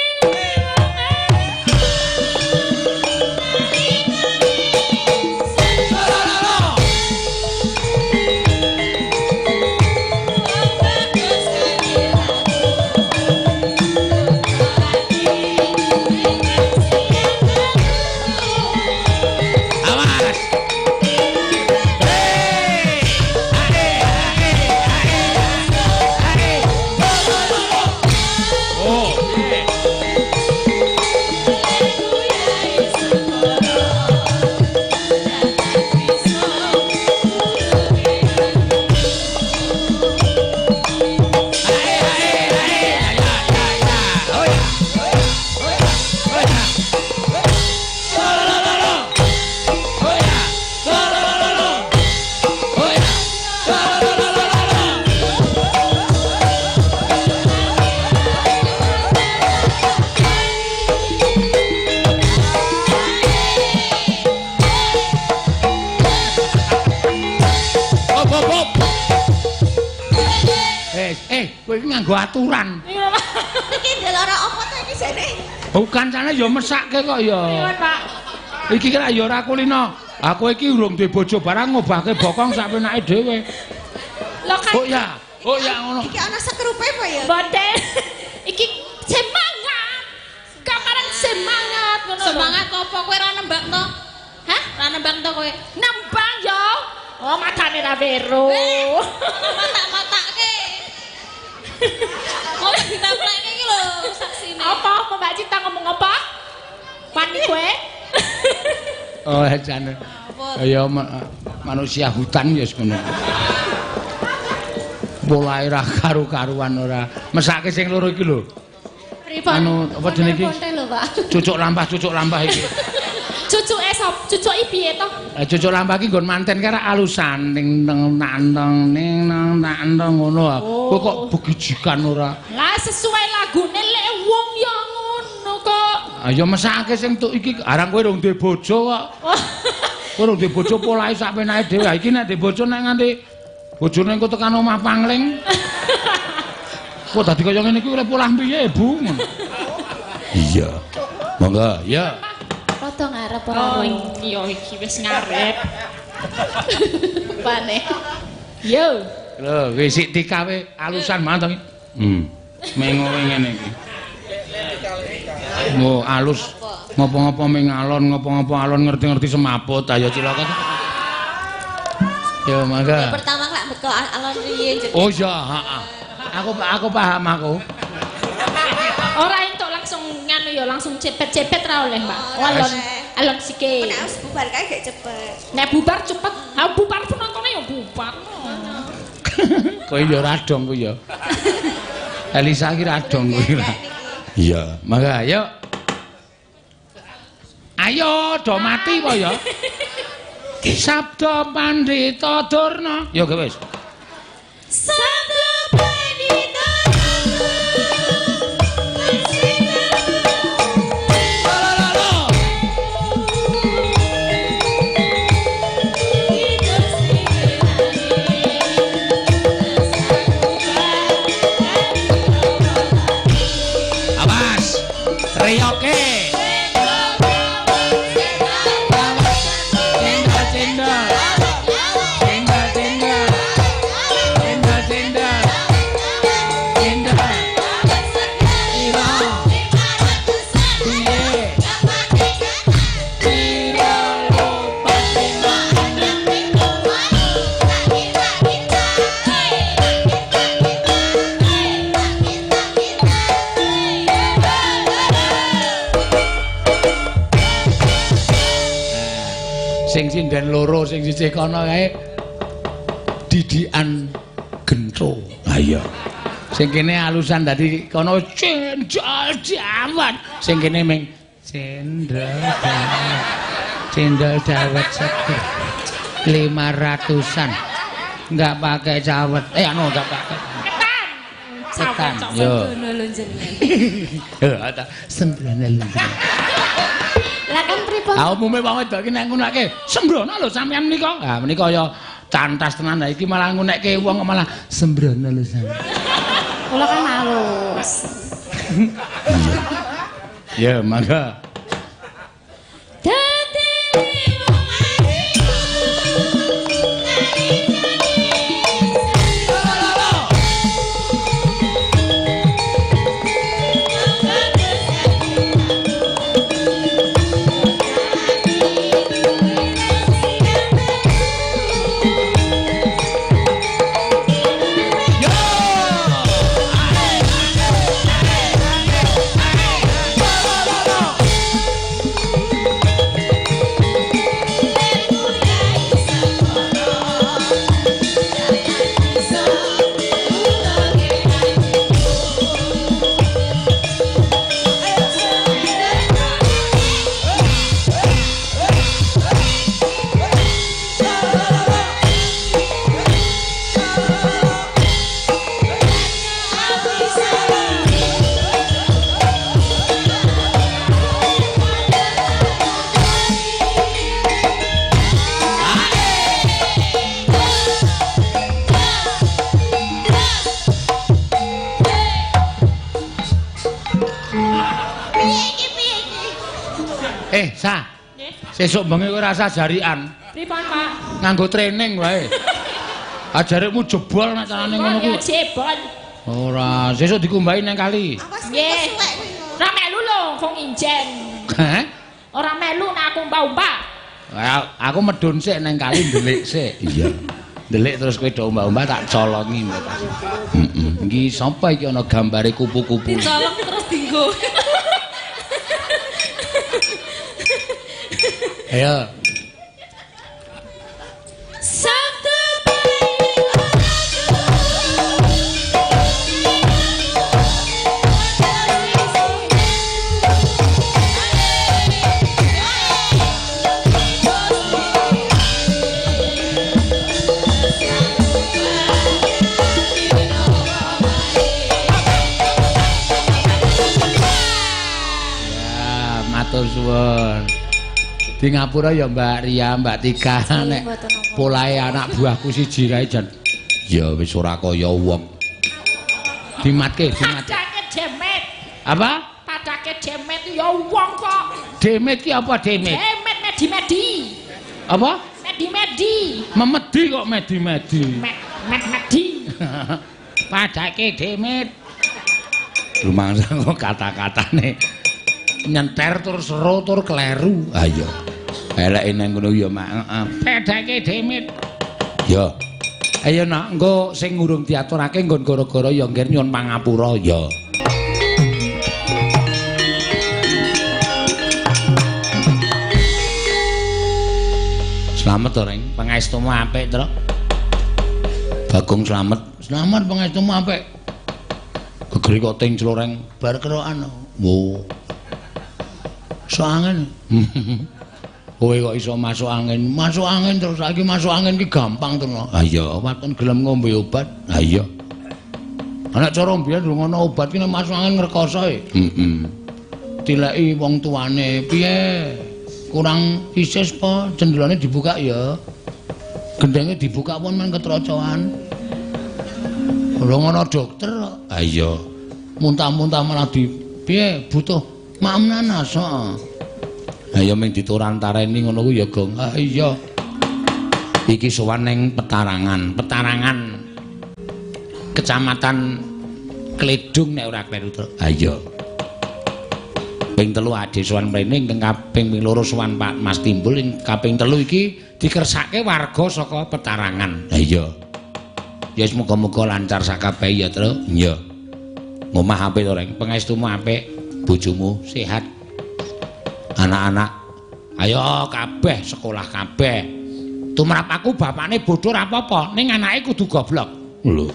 Awas. Hei. Ae, ae, ae, ae. Oh. Ae, ae, ae, ya, ya, ya. Oh ya. Oh ya. Oh ya. Lo, lo, lo, lo. Oh ya. Lo, lo, lo, lo, lo. Oh ya. Lo, lo, lo, lo, lo, lo. Hop, hop, hop. Eh, kowe iki nganggo aturan. Iya, Pak. Iki ndelok apa to iki jane? Bukan sana ya mesake kok ya. Pripun, Pak? Iki kira ya ora kulino. Aku iki urung duwe bojo barang ngobahke bokong sak penake dhewe. Lho kan Oh ya, oh ya ngono. Iki ana sekrupe apa ya? mboten. Iki semangat. Gambaran semangat ngono lho. Semangat apa kowe ora nembang to? Hah? Ora nembang to kowe? Nembang yo. Oh, matane ra weru. Matak-matake. Kowe ditapleke iki lho saksine. Apa apa Mbak Cita ngomong apa? Wani kowe? Oh jane. Ya manusia hutan ya ngono. Polahe ra karu-karuan ora. Mesake sing loro iki lho. Pripun? Anu apa jenenge iki? Pontel lho, Pak. Cucuk lampah iki. Cucuke sop, cucuke piye to? Cucuk lampah iki nggon manten karo alusan ning nang nang ning nang nang ngono. Kowe kok begijikan ora? Lah sesuai lagune lek wong ya ngono kok. Ayo mesake sing tuk iki arang kowe rung duwe bojo kok. Kowe rung duwe bojo polahe sak penake dhewe. Iki nek duwe bojo nek nganti bojone engko tekan omah pangling. Kok dadi kaya ngene iki oleh polah piye, Bu? Iya. Monggo, ya. Rada ngarep ora. Oh iya iki wis ngarep. Pane. Yo. Lho, wis sik dikawe alusan banget to iki. Mengo ngene iki. Mo alus ngopo-ngopo ming alon, ngopo-ngopo alon ngerti-ngerti semaput. Ayo cilaka. Yo mangga. Pertama lak beko alon riyen jenenge. Oh iya, heeh. Aku paham aku. Ora entuk langsung nganu ya, langsung cepet-cepet ra oleh, Mbak. Oh, ora Alon oleh. alon sike. Nek wis bubar kae gak cepet. Nek bubar cepet, ha bubar penontonnya ya bubar. Kowe ya ora dong kowe ya. Elisa iki ra dong kowe. Iya, mangga ayo. Ayo do mati apa ya? Sabda Pandhita Durna. Ya oke wis. Sabda Pandita Awas. Reyoke. Cendol cendol. Cendol cendol. Cendol cendol. Cendol. Ira. Piye? Pira lupa lima. Sing sinden loro sing sisih kono kae didikan gentho. Ha iya. Sing kene alusan dadi kono cendol dawet. Sing kene ming cendol dawet. Cendol dawet seger. 500-an. Enggak pakai cawet. Anu enggak pakai. Ketan. Ketan. Yo. Sembrono lho jenengan. Heeh, ta sembrono lho. Lah kan pripun? Ah umume wong wedok iki nek ngunake sembrono lho sampean menika. Ha menika ya cantas tenan. Lah iki malah ngunekke wong kok malah sembrono lho sampean. Kula kan halus. Ya, mangga. Dadi wong ayu. Sa. Nggih. Sesuk bengi kowe rasa jarian. Pripun, Pak? Nganggo training wae. Ajarikmu jebol nek carane ngono Ya kuwi. jebol. Ora, sesuk dikumbahi nang kali. Awas Nggih. kesuwek kuwi. Ora melu lho kok nginjen. Heh? Ora melu nek aku umbah-umbah. Aku medun sik nang kali ndelik sik. Iya. Ndelik terus kowe do umbah-umbah tak colongi. Heeh. Iki sapa iki ana gambare kupu-kupu. Dicolong terus dinggo. Ayo. Sabtu Ya, matur suwun. Di ngapura ya Mbak Ria, Mbak Tika nek polahe anak buahku siji kae jan. Ya wis ora kaya wong. Dimatke, dimatke. Padake demet. Apa? Padake demet ya wong kok. Demit ki apa demit? Demet medi-medi. Apa? Medi-medi. Memedi kok medi-medi. Met met medi. Padake demit. Rumangsa kok kata-katane nyenter tur seru tur kleru. Ha iya. Eleke nang ngono ya mak. Heeh. Padake demit. Ya. Ayo nak engko sing urung diaturake nggon gara-gara ya ngger nyuwun pangapura ya. Slamet to, Reng. Pangestumu apik, Truk. Bagong slamet. Slamet pangestumu apik. Gegere kok ting cloreng bar kerokan. Wo. Masuk angin. Kowe kok iso masuk angin? Masuk angin terus saiki masuk angin ki gampang to. Ha iya, waton gelem ngombe obat. Ha iya. Ana cara mbiyen durung ana obat ki nek masuk angin ngrekoso e. Heeh. Tileki wong tuane piye? Kurang isis po jendelane dibuka ya. Gendenge dibuka pun men ketrocoan. Durung ana dokter. Ha iya. Muntah-muntah malah di piye butuh maem nanas heeh. Ha ya ming diturantareni ngono kuwi ya, Gong. Ha iya. Iki sowan ning Petarangan. Petarangan Kecamatan Kledung nek ora kleru, Truk. Ha iya. Ping 3 ade sowan mrene, ingkang kaping 2 sowan Pak Mas Timbul, ing kaping 3 iki dikersake warga saka Petarangan. Ha iya. Ya wis muga-muga lancar sakabeh ya, Truk. Iya. Ngomah apik to, Reng. Pangestumu apik, bojomu sehat. Anak-anak ayo kabeh sekolah kabeh. Tumrap aku bapakne bodho ora apa-apa, ning anake kudu goblok. Lho.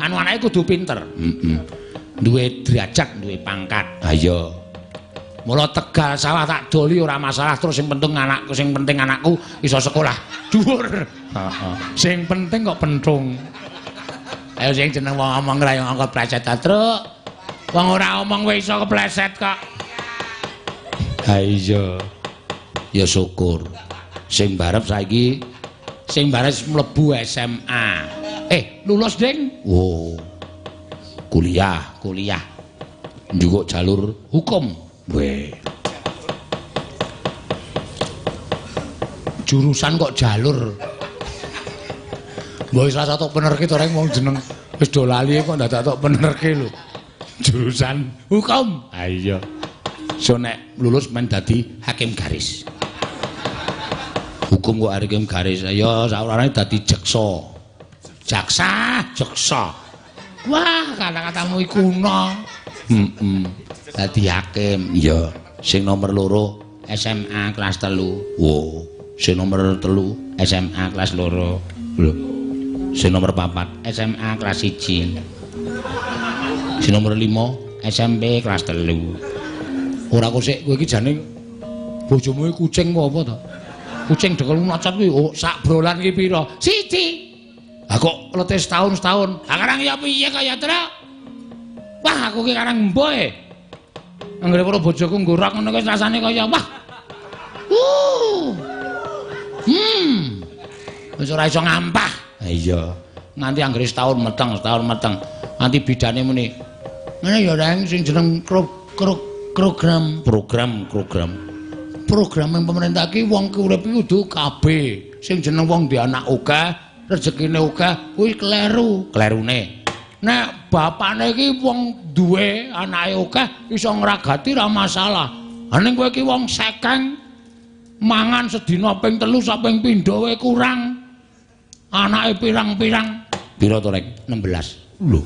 Anu anake kudu pinter. Heeh. Duwe derajat, duwe pangkat. Ha iya. Mula Tegal sawah tak doli ora masalah, terus sing penting anakku, sing penting anakku iso sekolah dhuwur. Heeh. Sing penting kok pentung. Ayo sing jeneng wong omong ra yo angkat pleset ta, Truk. Wong ora omong wae iso kepleset kok. Ha iya. Ya syukur. Sing barep saiki sing barep mlebu SMA. Lulus, Ding? Oh. Kuliah, kuliah. Njukuk jalur hukum. Weh. Jurusan kok jalur. Mbok wis rasa tok benerke to reng wong jeneng wis do lali kok dadak tok benerke lho. Jurusan hukum. Ha iya. So nek lulus men dadi hakim garis. Hukum kok hakim garis. Ya saurane dadi jaksa. Jaksa, jaksa. Wah, kata-katamu iku kuno. Heeh. Dadi hakim. Iya. Sing nomor 2 SMA kelas 3. Wo, sing nomor 3 SMA kelas 2. Lho. Sing nomor 4 SMA kelas 1. Sing nomor 5 SMP kelas 3. Ora kok sik kowe iki jane bojomu iki kucing apa to? Kucing dekel loncat kuwi oh, sak brolan iki pira? 1. Ha kok lete setahun-setahun. Ha karang ya piye kaya Truk? Wah, aku ki karang mboe. Anggere para bojoku nggorak ngono kuwi rasane kaya wah. Wis ora iso ngampah. Ha iya. Nganti anggere setahun meteng, setahun meteng. Nganti bidane muni. Ngene ya Reng sing jeneng program program yang pemerintah ki wong ki urip iki kudu KB. Sing jeneng wong duwe anak akeh, rezekine akeh, kuwi kleru. Klerune. Nek bapakne iki wong duwe anake akeh iso ngragati ra masalah. Ha ning kowe iki wong sekeng mangan sedina ping 3 sak ping pindho wae kurang. Anake pirang-pirang. Pira to, Rek? 16. Lho.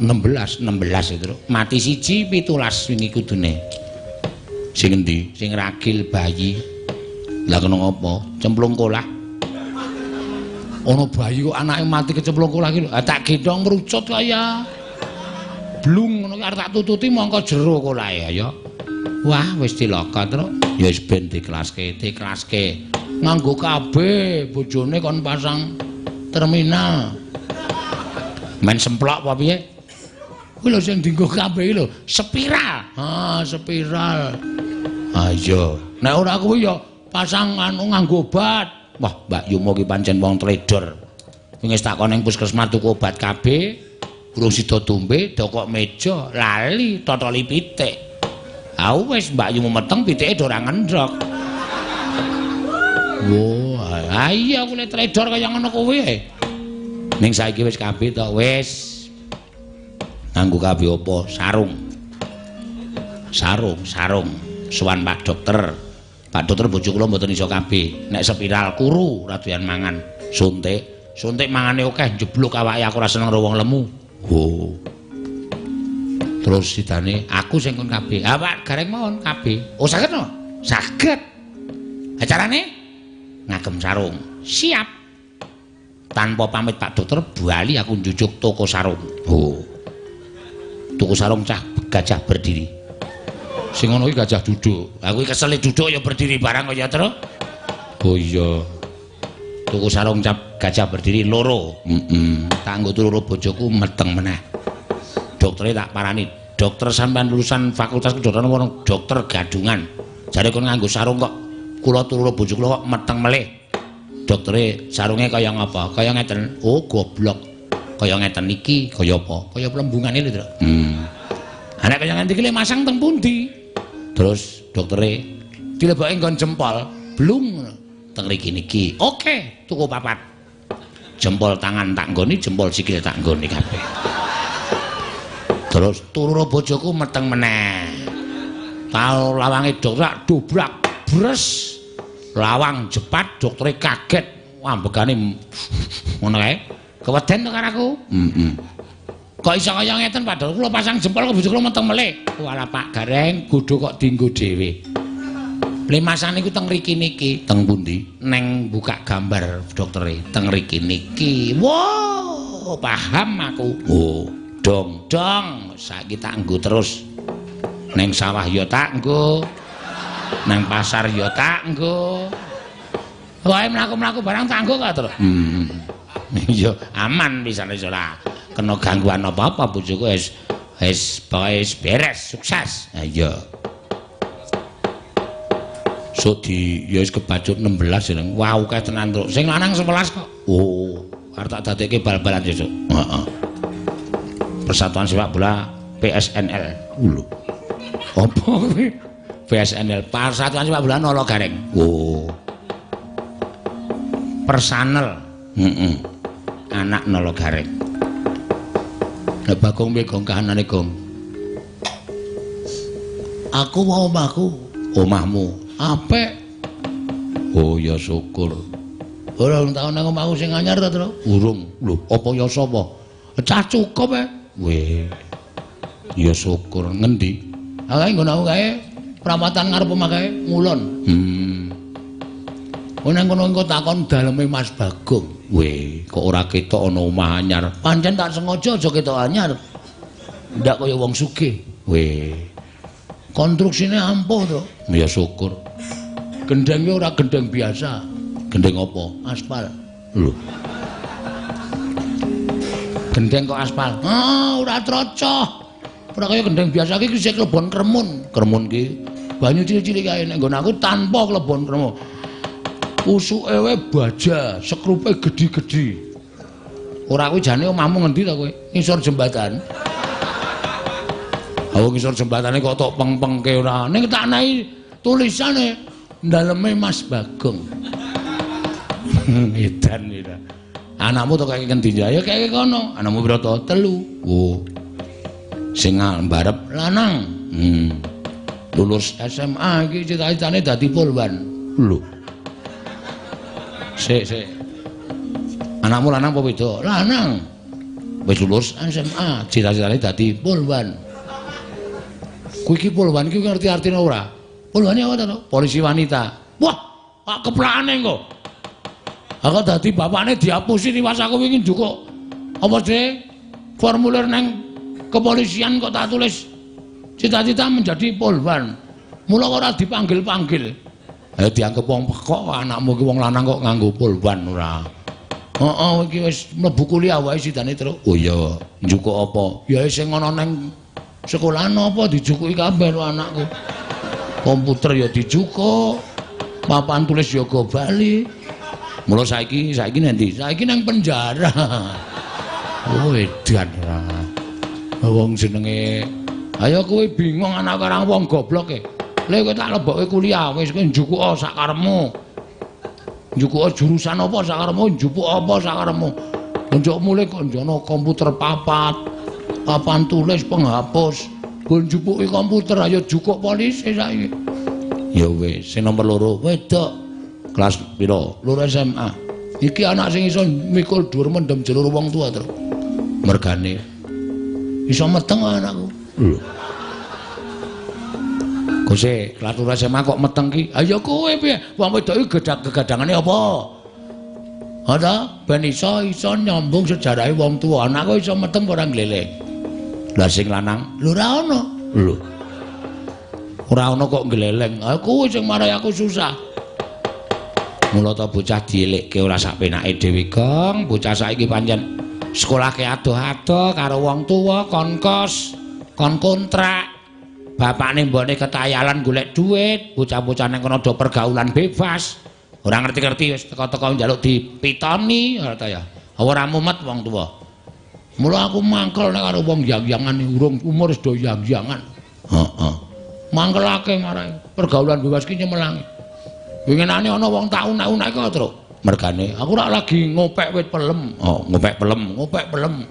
16, 16 itu. Mati 1 17 wingi kudune. Sing endi? Sing ragil bayi. Lah kena ngopo? Cemplung kolah. Ana bayi kok anake mati kecemplung kolah iki lho. Tak gendhong ngrucut kaya blung ngono ki arep tak tututi mongko jero kolahe ya. Wah, wis cilaka, Truk. Ya wis ben diklaske, diklaske. Nganggo KB bojone kon pasang terminal. Men semplok apa piye? Kuwi lho sing dienggo KB iki lho, spiral. Ha, spiral. Ha iya. Nek ora kuwi ya pasang anu nganggo obat. Wah, Mbak Yumo ki pancen wong tledor. Wis takon ning puskesmas tuku obat KB, urung sida dombe, dokok meja, lali totoli pitik. Ha wis Mbak Yumo meteng pitike do ora ngendhok. Wah, ha iya kuwi tledor kaya ngono kuwi. Ning saiki wis KB to, wis. Nganggo KB apa? Sarung. Sarung, sarung. Sowan Pak Dokter. Pak Dokter bojo kula mboten iso KB. Nek spiral kuru ora doyan mangan. Suntik, suntik mangane akeh njebluk awake aku ora seneng karo wong lemu. Oh. Terus sidane aku sing kon KB. Ha Pak Gareng mawon KB. Oh saged no? Saged. Acarane ngagem sarung. Siap. Tanpa pamit Pak Dokter bali aku njujuk toko sarung. Oh. Tuku sarung cah gajah berdiri. Sing ngono iki gajah duduk. Aku iki kesel duduk ya berdiri barang kaya Truk. Oh iya. Tuku sarung cap gajah berdiri loro. Heeh. Tak nggo turu bojoku meteng meneh. Doktere tak parani. Dokter sampean lulusan fakultas kedokteran wong dokter gadungan. Jare kon nganggo sarung kok kula turu bojo kula kok meteng melih. Doktere sarunge kaya ngapa? Kaya ngeten. Oh goblok. Kaya ngeten iki, kaya apa? Kaya plembungane lho, Truk. Ha nek kaya ngene iki le masang teng pundi? Terus doktere dilebokke nggon jempol, blung teng mriki niki. Oke, tuku papat. Jempol tangan tak nggoni, jempol sikil tak nggoni kabeh. Terus turu bojoku meteng meneh. Tau lawange dokter dobrak, bres. Lawang jepat, doktere kaget. Ambegane ngono kae. Keweden to karo aku? Heeh. Kok iso kaya ngeten Pak Dokter? Kula pasang jempol kok bojo kula meteng melih. Walah Pak Gareng, godho kok dienggo dhewe. Limasan niku teng mriki niki. Teng pundi? Neng buka gambar doktere. Teng mriki niki. Wow. Oh, paham aku. Oh, dong dong, saiki tak nggo terus. Neng sawah ya tak nggo. Nang pasar ya tak nggo. Wae mlaku-mlaku barang tak nggo kok, Tru. Iya, aman pisan wis ora kena gangguan apa-apa bojoku wis wis wis beres, sukses. Ha iya. Sok di ya wis kebacut 16 ya. Wah, akeh tenan, Truk. Sing lanang 11 kok. Oh, arep tak dadekke bal-balan sesuk. Heeh. Persatuan Sepak Bola PSNL. Lho. Apa kuwi? PSNL, Persatuan Sepak Bola Nolo Gareng. Oh. Personel. Heeh. Anak Nolo Gareng. Lah Bagong piye Gong kahanane Gong? Aku mau omahku. Omahmu apik. Oh ya syukur. Ora tau nang omahku sing anyar ta, Tru? Urung. Lho, apa ya sapa? Cah cukup e. Weh. Ya syukur. Ngendi? Ah kae nggon aku kae perawatan ngarep omah kae ngulon. Oh nang kono engko takon daleme Mas Bagong. Weh, kok ora ketok ana omah anyar. Pancen tak sengaja aja ketok anyar. Ndak kaya wong sugih. Weh. Konstruksine ampuh to. Ya syukur. Gendenge ora gendeng biasa. Gendeng apa? Aspal. Lho. Gendeng kok aspal? Ah, ora trocoh. Ora kaya gendeng biasa iki isih klebon kremun. Kremun ki banyu cilik-cilik kae nek nggon aku tanpa klebon kremun. Usuke wae baja, sekrupe gedhi-gedhi. Ora kuwi jane omahmu ngendi ta kowe? Ngisor jembatan. Aku ngisor jembatane kok tok peng-pengke ora. Ning tak nahi tulisane daleme Mas Bagong. Edan ora. Anakmu to kaya ngendi ya kaya kono. Anakmu pira to? 3. Oh. Sing mbarep lanang. Lulus SMA iki cita-citane dadi polwan. Lho. Sik, sik. Anakmu lanang apa wedok? Lanang. Wis lulus SMA, cita-citane dadi polwan. Kuwi iki polwan iki ngerti artine ora? Polwane apa to? Polisi wanita. Wah, pak keplakane engko. Aku dadi bapakne diapusi tiwas aku wingi njukuk apa sih? Formulir nang kepolisian kok tak tulis cita-cita menjadi polwan. Mula ora dipanggil-panggil. Dianggep wong pekok anakmu iki wong lanang kok nganggo polwan ora. Heeh, iki wis mlebu kuliah wae sidane terus. Oh iya, njukuk apa? Ya sing ana nang sekolahan apa dijukuki kabeh lho anakku. Komputer ya dijukuk, papan tulis ya go bali. Mula saiki nanti, saiki nang penjara. Oh edan ra. Wong jenenge ayo kowe bingung anak karang wong goblok e. Lha kowe tak lebokke kuliah wis kowe njukuka sak karepmu. Njukuka jurusan apa sak karepmu, njupuk apa sak karepmu. Njuk mulih kok njono komputer papat, papan tulis penghapus. Nggo njupuki komputer ayo jukuk polisi saiki. Ya wis, sing nomor 2 wedok. Kelas pira? 2 SMA. Iki anak sing iso mikul dhuwur mendem jelur wong tua terus. Mergane iso meteng anakku. Lho. Gose, kelas 2 SMA kok meteng ki? Ha ya kowe piye? Wong wedok iki gegadangane apa? Ha ta? Ben iso nyambung sejarahe wong tuwa. Anakku iso meteng ora ngleleng. Lah sing lanang, lho ora ono. Lho. Ora ono kok ngleleng. Ha kowe sing marai aku susah. Mula ta bocah dielekke ora sak penake dhewe, Gong. Bocah saiki pancen sekolahke adoh-adoh karo wong tuwa, kon kos, kon kontrak. Bapakne mbokne ketayalan golek duit, bocah-bocah nang kono do pergaulan bebas. Ora ngerti-ngerti wis teko-teko njaluk dipitoni, ora ta ya. Ora mumet wong tuwa. Mula aku mangkel nek karo wong yang-yangan urung umur wis do yang-yangan. Heeh. Mangkelake marai pergaulan bebas ki nyemelangi. Winginane ana wong tak unek-unek kok, Truk. Mergane aku rak lagi ngopek wit pelem. Oh, ngopek pelem, ngopek pelem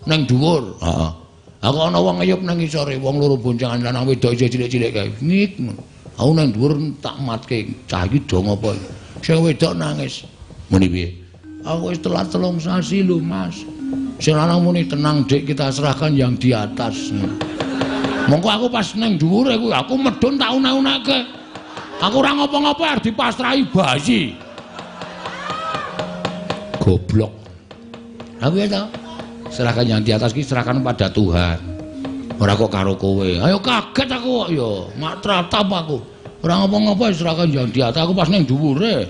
ning dhuwur. Heeh. Aku ana wong ngeyup nang ngisore, wong loro boncengan lanang wedok isih cilik-cilik kae. Ngik. Aku nang dhuwur tak matke. Cah iki do ngopo iki? Sing wedok nangis. Muni piye? Aku wis telat 3 sasi lho, Mas. Sing lanang muni tenang, Dik, kita serahkan yang di atas. Mongko aku pas nang dhuwure kuwi aku medhun tak unek-unekke. Aku ora ngopo-ngopo arep dipasrahi bayi. Goblok. Aku ya ta. Serahkan yang di atas ki serahkan pada Tuhan. Ora kok karo kowe. Ayo kaget aku kok ya. Mak tratap aku. Ora ngapa-ngapa serahkan yang di atas aku pas ning dhuwure.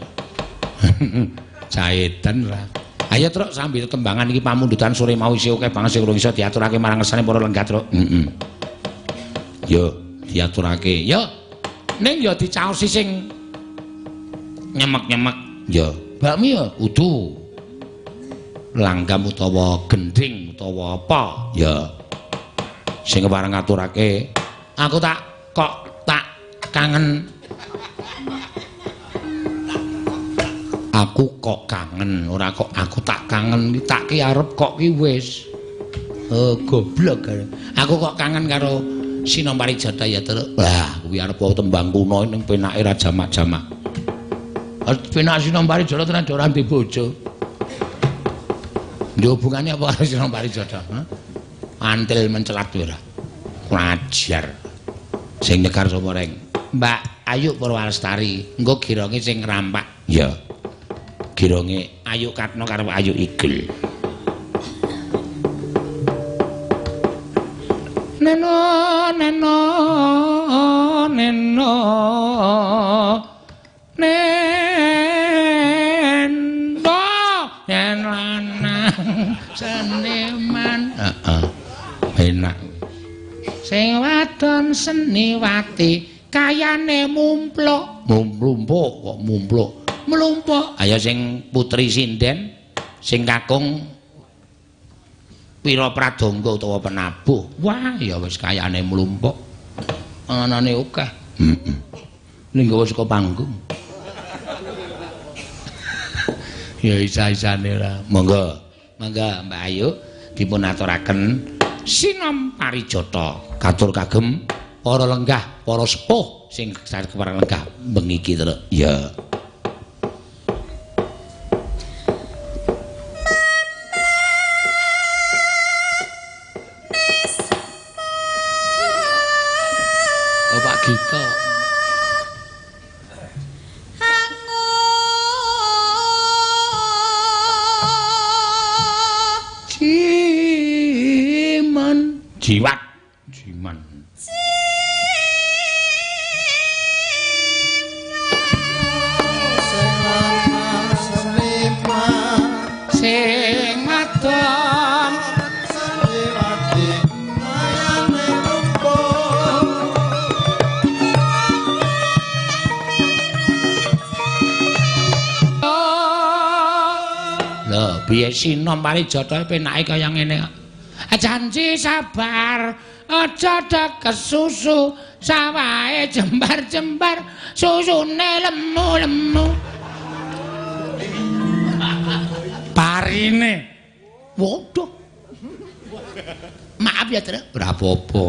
Jaedan lah. Ayo truk sambil tembangan iki pamundutan sore mau isih akeh banget sing urung iso diaturake marang ngersane para lenggah truk. Heeh. Yo diaturake. Yo ning yo dicaosi sing nyemek-nyemek. Yo bakmi yo udu. Langgam utawa gending utawa apa? Ya. Sing kepareng ngaturake aku tak kok tak kangen. Aku kok kangen, ora kok aku tak kangen, tak ki arep kok ki wis. Oh, goblok. Aku kok kangen karo Sinom Parijata ya, Truk. Wah, kuwi arep tembang kuno ning penake ra jamak-jamak. Penak Sinom Parijata tenan ora ndek bojo. Ndek hubungane apa karo Sinom Parijata, ha? Antil mencelat ora. Kurang ajar. Sing nyegar sapa reng? Mbak Ayu Purwalestari, engko gironge sing ngrampak. Ya. Gironge Ayu Katno karo Ayu Igel. Neno neno neno neno yen lanang seniman. Heeh. Enak. Sing wadon seniwati kayane mumpluk. Mumpluk kok mumpluk. Mlumpuk. Ayo sing putri sinden sing kakung Wira Pradangga utawa penabuh. Wah, ya wis kayane mlumpuk. Anane akeh. Heeh. Ning gawa saka panggung. Ya isa-isane ora. Monggo. Monggo Mbak Ayu dipun aturaken Sinom Parijata katur kagem para lenggah, para sepuh sing kepareng lenggah bengi iki, Truk. Ya. Oh, Pak Gito. Jiman jiwat jiman sing wadon lho piye Sinom Parijata penake kaya ngene kok. Janji sabar aja kesusu sawahe jembar-jembar susune lemu-lemu parine. Waduh, maaf ya Truk. Ora apa-apa,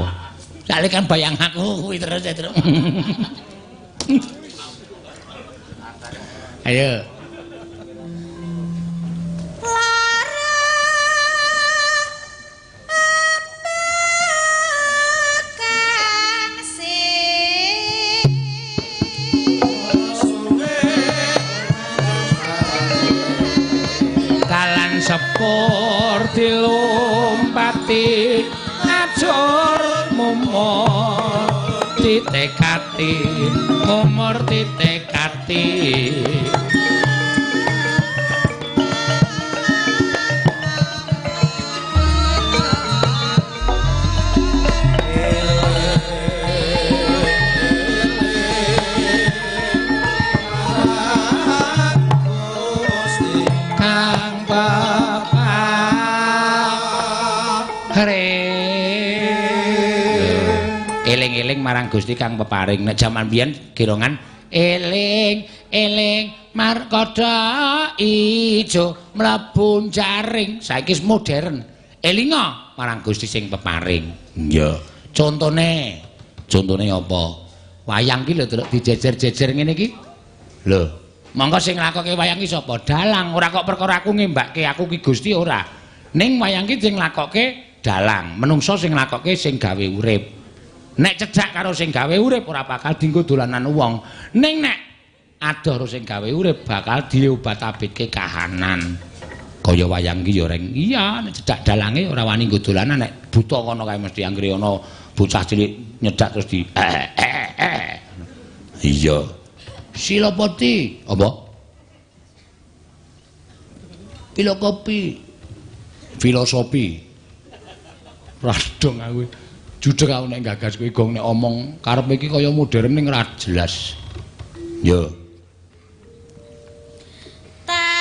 soalnya kan bayang aku kuwi terus ya Truk. Ayo sepur dilompati ajur mumur titekati mumur titekati. Eling-eling marang Gusti kang peparing. Nek jaman biyen girongan eling-eling markoda ijo mlebu jaring. Saiki wis modern. Elinga marang Gusti sing peparing. Iya. Contone, contone apa? Wayang ki lho delok dijejer-jejer ngene iki. Lho, monggo sing nglakoke wayang ki sapa? Dalang. Ora kok perkara aku ngembakke aku ki Gusti ora. Ning wayang ki sing nglakoke dalang, menungso sing nglakoke sing gawe urip. Nek cedhak karo sing gawe urip ora bakal dienggo dolanan wong. Ning nek adoh karo sing gawe urip bakal diobat-abitke kahanan. Kaya wayang ki ya reng. Iya, nek cedak dalange ora wani nggo dolanan nek buta kono kae mesti anggere ana bocah cilik nyedak terus di Iya. Silapati, apa? Filokopi. Filosofi. Radong aku. Judeg aku nek gagas kowe gong nek omong karepe iki kaya modern ning ora jelas. Yo. Tartamtu.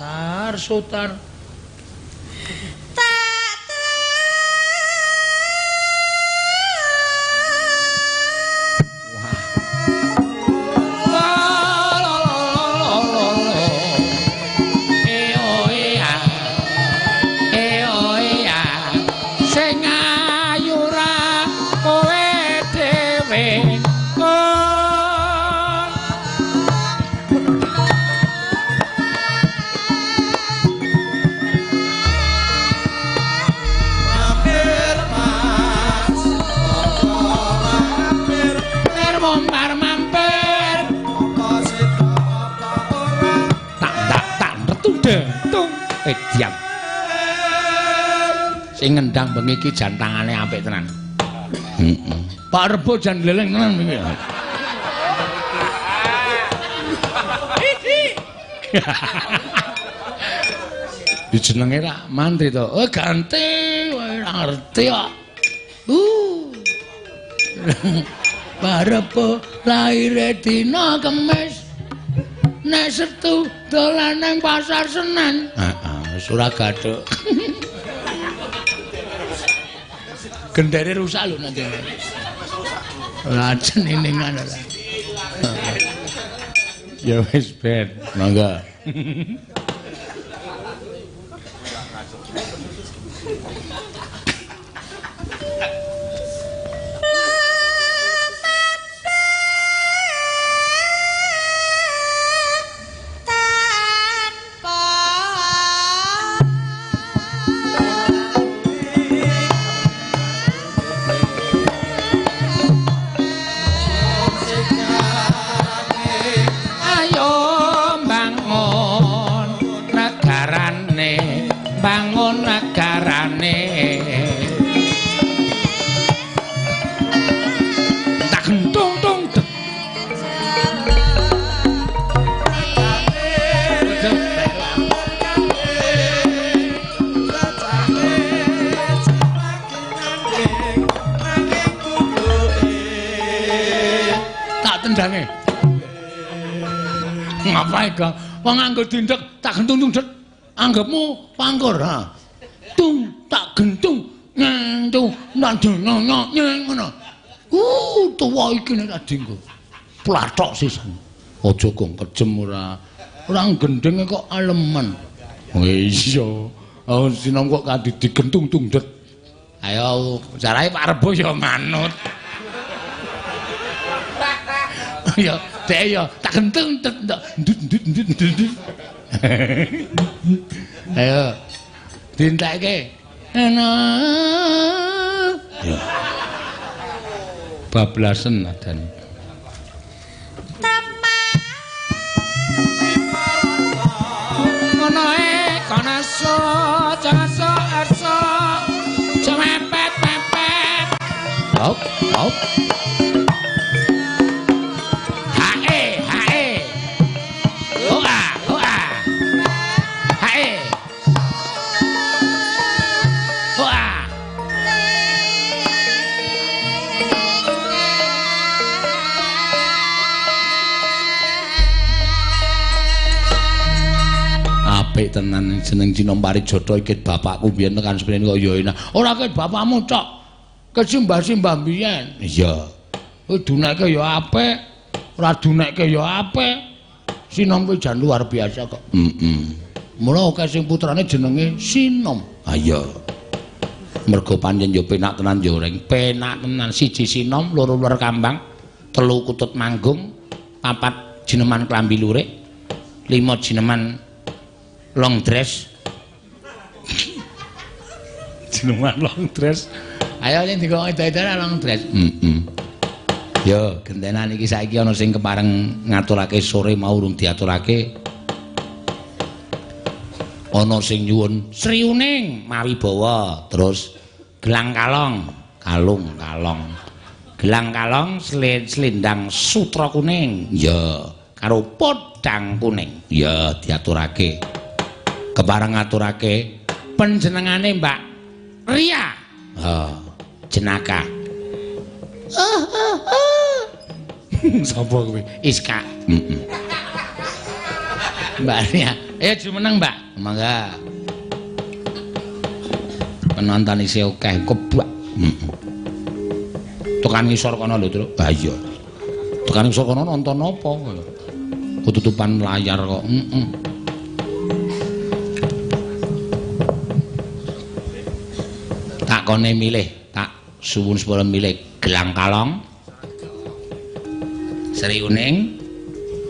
Tar sutar. Diam. Sing ngendang bengi iki jan tangane apik tenan. Heeh. Pak Rebo jan gleleng tenan bengi. Dijenenge rak mantri to. Oh ganti, ora ngerti kok. Pak Rebo lahir dina Kemis. Nek Setu dolan nang pasar Senen. Heeh, wis ora gathuk. Gendere rusak lho nanti. Ora ceniningan ora. Ya wis ben, monggo. Tendange. Ngapain ga? Wong nganggo dindek tak gentung tung det. Anggapmu pangkur ha. Tung tak gentung nyentuh nang nyeng ngono. Tuwa iki nek tak dinggo. Plathok sisan. Aja gong kejem ora. Ora gendenge kok aleman. Oh iya. Oh sinom kok kanthi digentung tung det. Ayo carae Pak Rebo ya manut. Ya, dek ya, tak gentung ndut ndut ndut ndut. Ayo. Dintekke. Enak. Ya. Bablasen adan. Ngono e kono so, so so. Cemepet pepet. Hop, hop. Apik tenan jeneng Cina Parijata iki bapakku biyen tekan semene kok ya enak. Ora ket bapakmu tok. Kesimbah-simbah biyen. Iya. Kowe dunekke ya apik, ora dunekke ya apik. Sinom kuwi jan luar biasa kok. Heeh. Mula akeh sing putrane jenenge Sinom. Ha iya. Mergo pancen ya penak tenan ya reng. Penak tenan siji Sinom, loro uler kambang, telu kutut manggung, papat jineman klambi lurik, lima jineman long dress. Jineman long dress. Ayo sing dikon edan-edan long dress. Heeh. Yo, gentenan iki saiki ana sing kepareng ngaturake sore mau urung diaturake. Ana sing nyuwun Sri Uning Mawibawa, terus gelang kalong, kalung kalong. Gelang kalong selendang sutra kuning. Ya, karo podang kuning. Ya, diaturake. Kepareng ngaturake panjenengane Mbak Ria. Ha, jenaka. Sapa kowe? Iska. Heeh. Mbak Ria, ayo jumeneng, Mbak. Mangga. Penonton isih akeh kebak. Heeh. Tekan ngisor kono lho, Truk. Ha iya. Tekan ngisor kono nonton apa? Ketutupan layar kok. Heeh. Tak kone milih, tak suwun sepura milih gelang kalong, Sri Uning,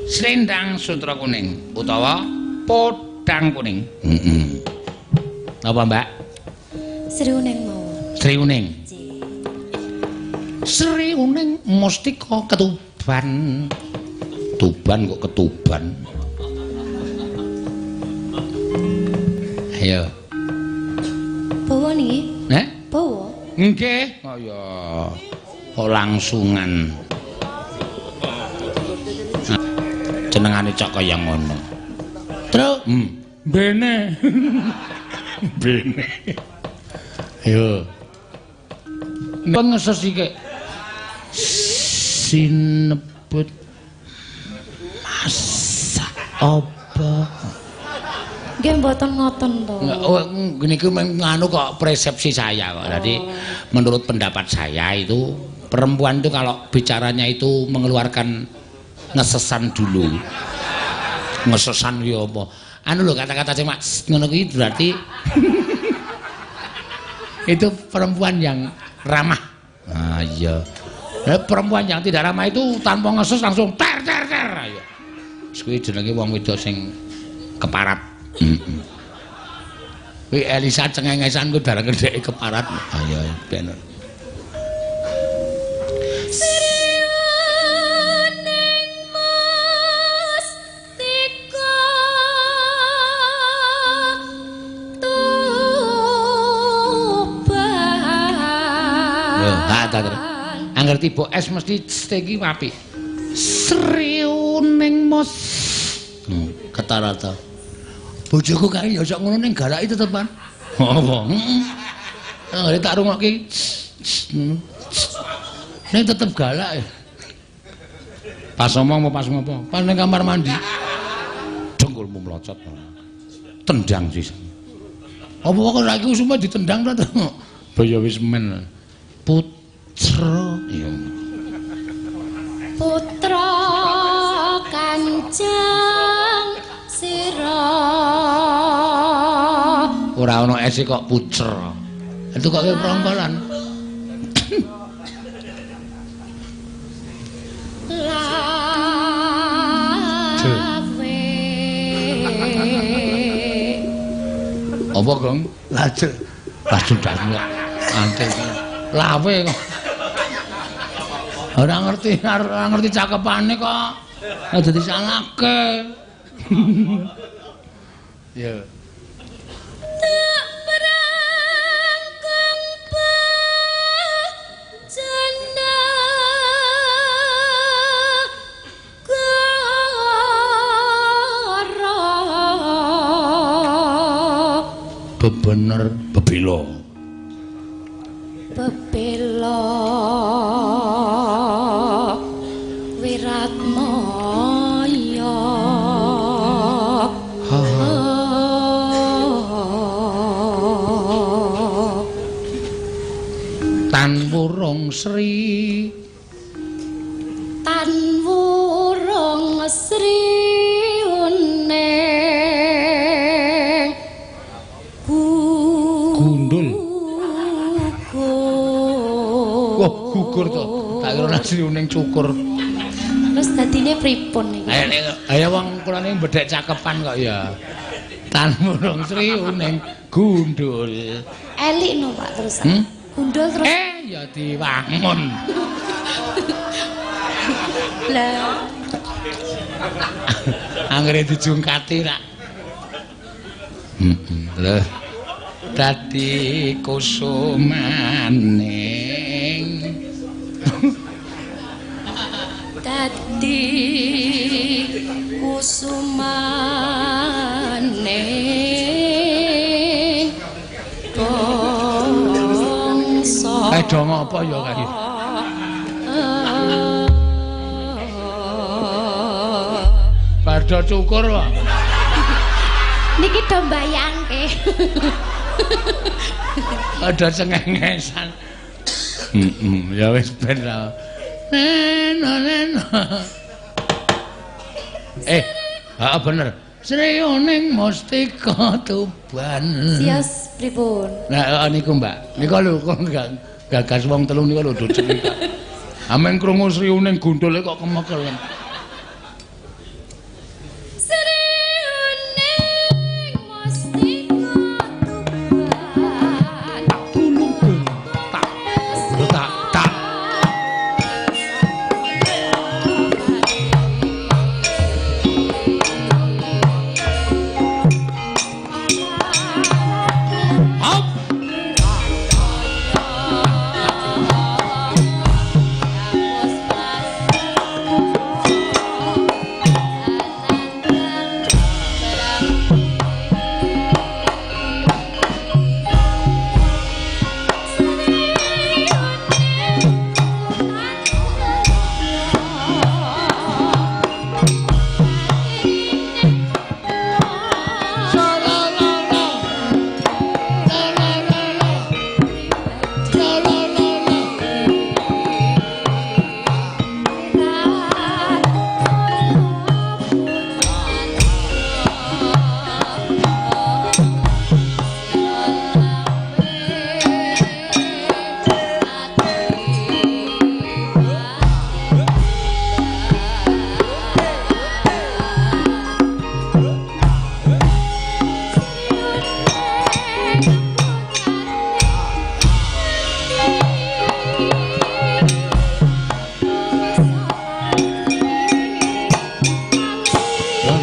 selendang sutra kuning utawa podang kuning. Heeh. Apa, Mbak? Sri Uning mawon. Sri Uning. Sri Uning mustika Ketuban. Tuban kok Ketuban. Ayo. Bawa niki? Heh? Bawa. Nggih. Oh ya. Kok langsungan. Jenengane cok kaya ngono. Truk, bene. Bene. Ayo. Pengeses iki. Sinebut masa apa? Nggih mboten ngoten to. Oh, niku nganu kok persepsi saya kok. Jadi menurut pendapat saya itu perempuan itu kalau bicaranya itu mengeluarkan ngesesan dulu. Ngesesan ya apa? Anu lho kata-kata sing ngono kuwi berarti itu perempuan yang ramah. Ah iya. Perempuan yang tidak ramah itu tanpa ngeses langsung ter ter ter. Ayo. Kuwi jenenge wong wedok sing keparat. Heeh. Kuwi Elisa cengengesan ku bareng dheke keparat. Ayo ben. Angger tiba es mesti iki apik. Sri Uning Mus. Ketara ta. Bojoku kae ya sok ngono ning galaki tetepan. Apa? Heeh. Anggere tak rungokke. Ning tetep galak. Pas omong apa pas ngopo? Pas ning kamar mandi. Dengkulmu mlocot. Tendang sih. Apa kok saiki usume ditendang ta? Boyo wis men. Putra iya. Putra Kanjeng Sira. Ora ana ese kok putra. Itu kok kaya prongkolan. Lawe. Apa, Gong? Lajeng. Lajeng dasmu kok. Antil. Lawe kok. Ora ngerti, ora ngerti cakepane kok. Aja disalahke. Ya. Tak prangkong bajana gara. Bebener bebela. Bebela Wiratmaya. Tan wurung Sri, tan wurung Sri Uning gundul. Wah, gugur to. Tak kira Sri Uning cukur. Terus dadine pripun iki? Ayo ayo wong kula niki bedhek cakepan kok ya. Tan wurung Sri Uning gundul. Elik no Pak terus. Hmm? Gundul terus. Ya diwangun. Lah, Anggere dijungkati rak. Heeh. Lho. Dadi kusumaning. Dadi kusumaning bangsa. Eh do ngopo ya kae? Bardo cukur kok. Niki do mbayangke. Ada cengengesan. Heeh, ya wis ben ra. Neno neno. Eh, heeh bener. Srioning Mustika Tuban. Sios pripun? Nah, niku Mbak. Niku lho kok gagas wong telu niku lho do cerita. Amen krungu sriuning gundule kok kemekelen. Sriuning Mustika Tuban. Tulung tak tak tak. Hop.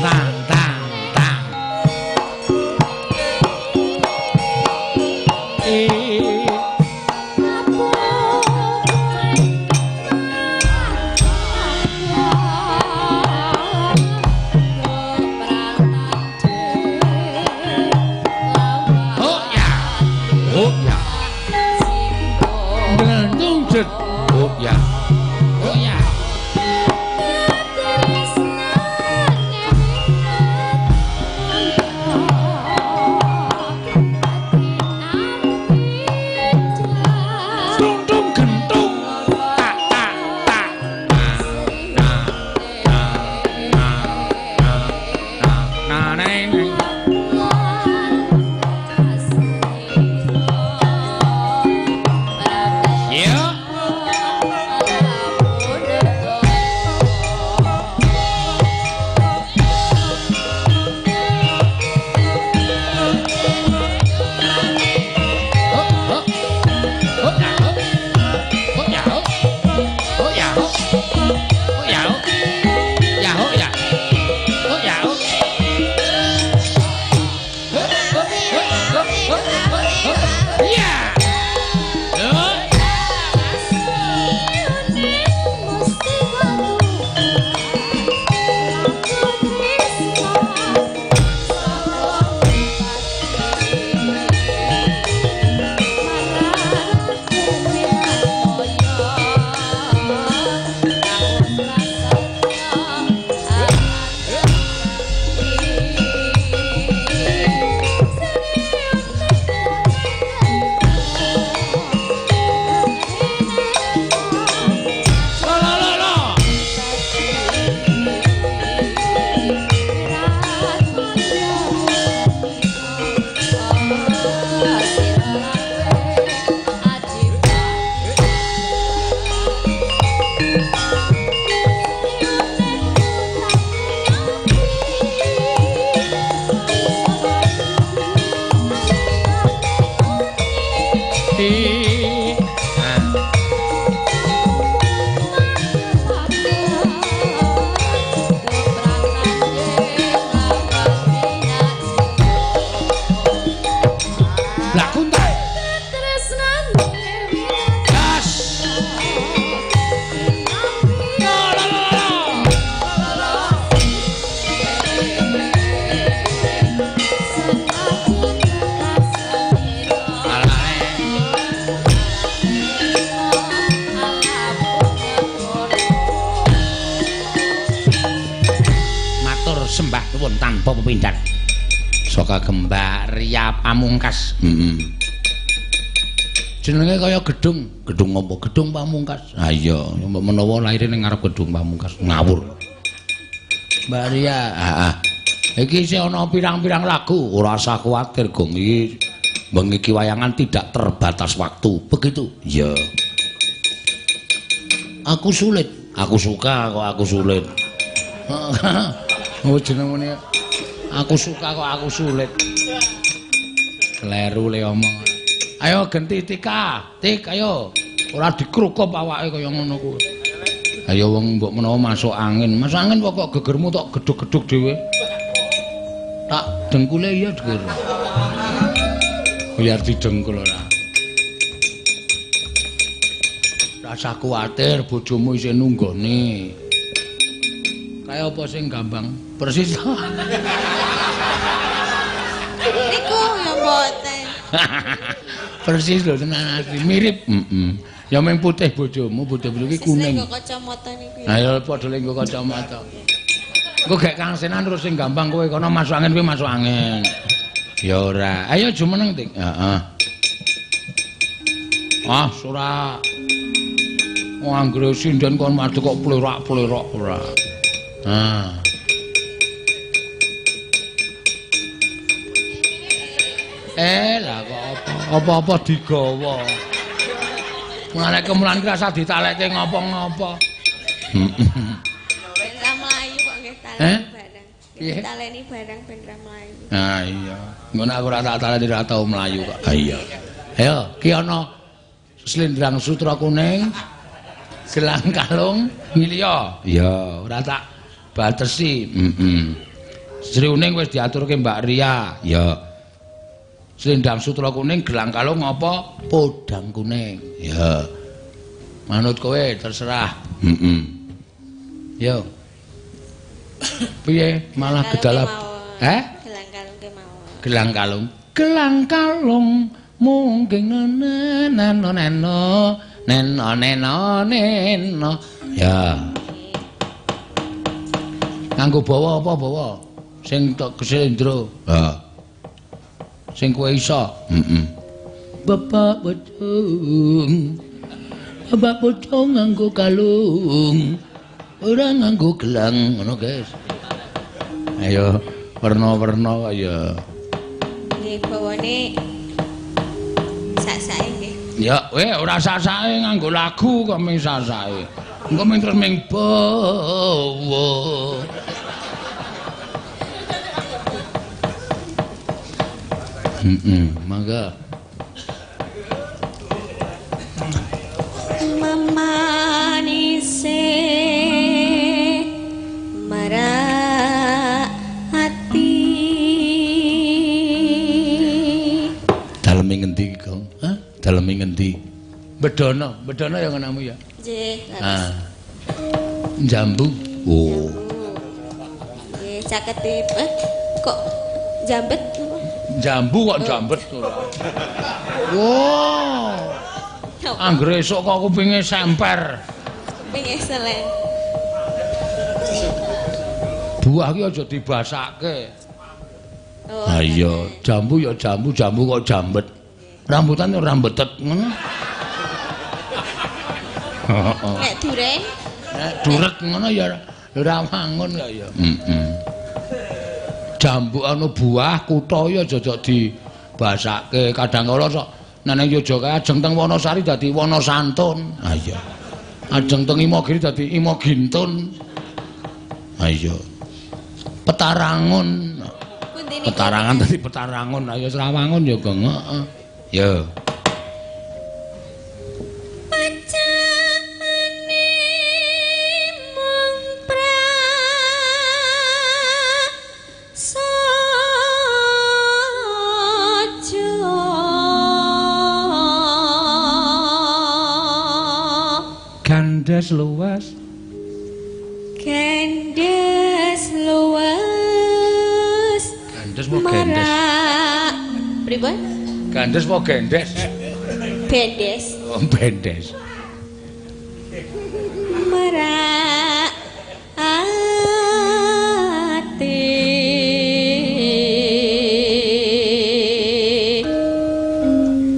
Tang tang tang. Oh ya. Oh ya. Dengan jet. Oh ya. Oh ya. Tung tung gentung. Tak tak tak. Na na na na na na neng neng. Ya. Oh oh. Oh ya oh. Oh ya oh. Oh ya oh. Oh ya oh. Ya oh ya. Oh ya oh. Oh oh oh oh oh oh. Ya. Oh. La la la la. Ah. Lah kuntai. Tresnane Gas. Matur sembah nuwun tanpa pepindhan. Saka Gembak Ria Pamungkas. Heeh. Jenenge kaya gedung, gedung apa? Gedung Pamungkas. Ha iya, mbok menawa lahire ning ngarep gedung Pamungkas. Ngawur. Mbak Ria, heeh. Iki isih ana pirang-pirang lagu, ora usah kuwatir, Gong. Iki bengi iki wayangan tidak terbatas waktu. Begitu? Iya. Aku sulit. Aku suka kok aku sulit. Oh jenengane aku suka kok aku sulit. Kleru le omong. Ayo genti Tika, Tik ayo. Ora dikrukup awake kaya ngono kuwi. Ayo wong mbok menawa masuk angin. Masuk angin pokok gegermu tok gedhug-gedhug dhewe. Tak dengkule iya dengkul. Biar didengkul ora. Rasa kuwatir bojomu isih nunggone. Kaya apa sing gambang? Persis. Niku ya mboten. Persis lho tenan asli mirip. Heeh. Ya mung putih bojomu, putih bojoku iki kuning. Persis nggo kacamata niku. Ayo padha le nggo kacamata. Engko gek Kang Senan terus sing gampang kowe kono masuk angin kowe masuk angin. Ya ora. Ayo jumeneng Tik. Heeh. Ah, ora. Wong anggere sinden kon madhep kok plerak-plerok ora. Ah. Lah kok apa? Apa-apa digawa. Mulane kemulan ki rasa ditalekke ngopo-ngopo. Ben ra mlayu kok nggih taleni barang. Piye? Taleni barang ben ra mlayu. Ah iya. Ngono aku ora tak taleni ora tau mlayu kok. Ah iya. Ayo, ki ana selendang sutra kuning, gelang kalung milya. Iya, ora tak batesi. Heeh. Sri Uning wis diaturke Mbak Ria. Ya. Selendang sutra kuning, gelang kalung apa? Podang kuning. Ya. Manut kowe terserah. Heeh. Yo. Piye malah gedalap? Heh? Gelang kalung kemawon. Gelang kalung. Gelang kalung mungkin neno neno neno neno neno. Ya. Nganggo bawa apa bawa? Sing tok keselendro. Ha. Sing kowe iso. Heeh. Bapak bocong. Bapak bocong nganggo kalung. Ora nganggo gelang ngono, guys. Ayo werna-werna kok ya. Nggih, bawane sak-sake nggih. Ya, weh ora sak-sake nganggo lagu kok ming sak-sake. Engko ming terus ming bawa. Heeh, mangga. Memanise marak hati. Daleme ngendi iki, Gong? Hah? Daleme ngendi? Bedono, Bedono ya ngonamu ya? Nggih, Ah. Jambu. Oh. Nggih, cakete kok jambet apa? Jambu kok jambet ora. Wow. Anggere esuk kok kupinge semper. Kupinge selen. Buah ki aja dibasake. Oh. Ha iya, jambu ya jambu, jambu kok jambet. Rambutan ya rambetet ngono. Heeh. Nek duren, Nek duret ngono ya ora wangun kok ya. Heeh. Jambu anu buah kutha ya aja dibasake. Kadang kala sok nek Yogyakarta kae ajeng teng Wonosari dadi Wonosantun. Ha iya. Ajeng teng Imogiri dadi Imogintun. Ha iya. Petarangun. pundi niku? Petarangan dadi Petarangun. Ayo Srawangun ya, Gong. Heeh. Ya. Pacane mung prasaja. Gandes luwes. Gandes luwes. Gandes apa gendes? Marak. Pripun? Gandes apa gendes? Bendes. Oh, bendes. Marak ati.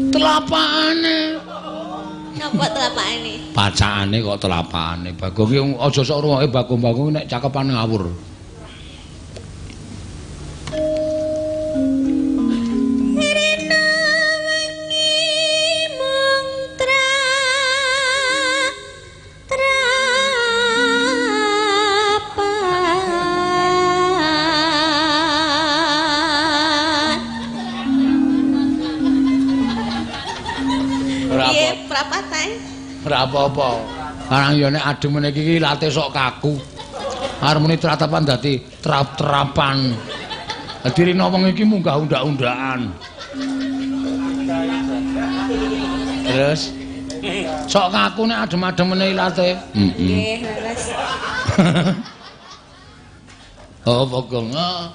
Telapakane. Napa telapakane? Pacakane kok telapakane. Bagong ki aja sok rungokke Bagong-bagong nek cakepan ngawur. Rena wengi mung trapan. Ora Piye apa. prapatan? Ora apa-apa. Karang ya nek adem meneh iki ilate sok kaku. Arep muni tratapan dadi trap-trapan. Dadi rina wong iki munggah undak-undakan. Terus sok kaku nek adem-adem meneh ilate. Heeh. Nggih, leres. Oh, Bagong. Ah.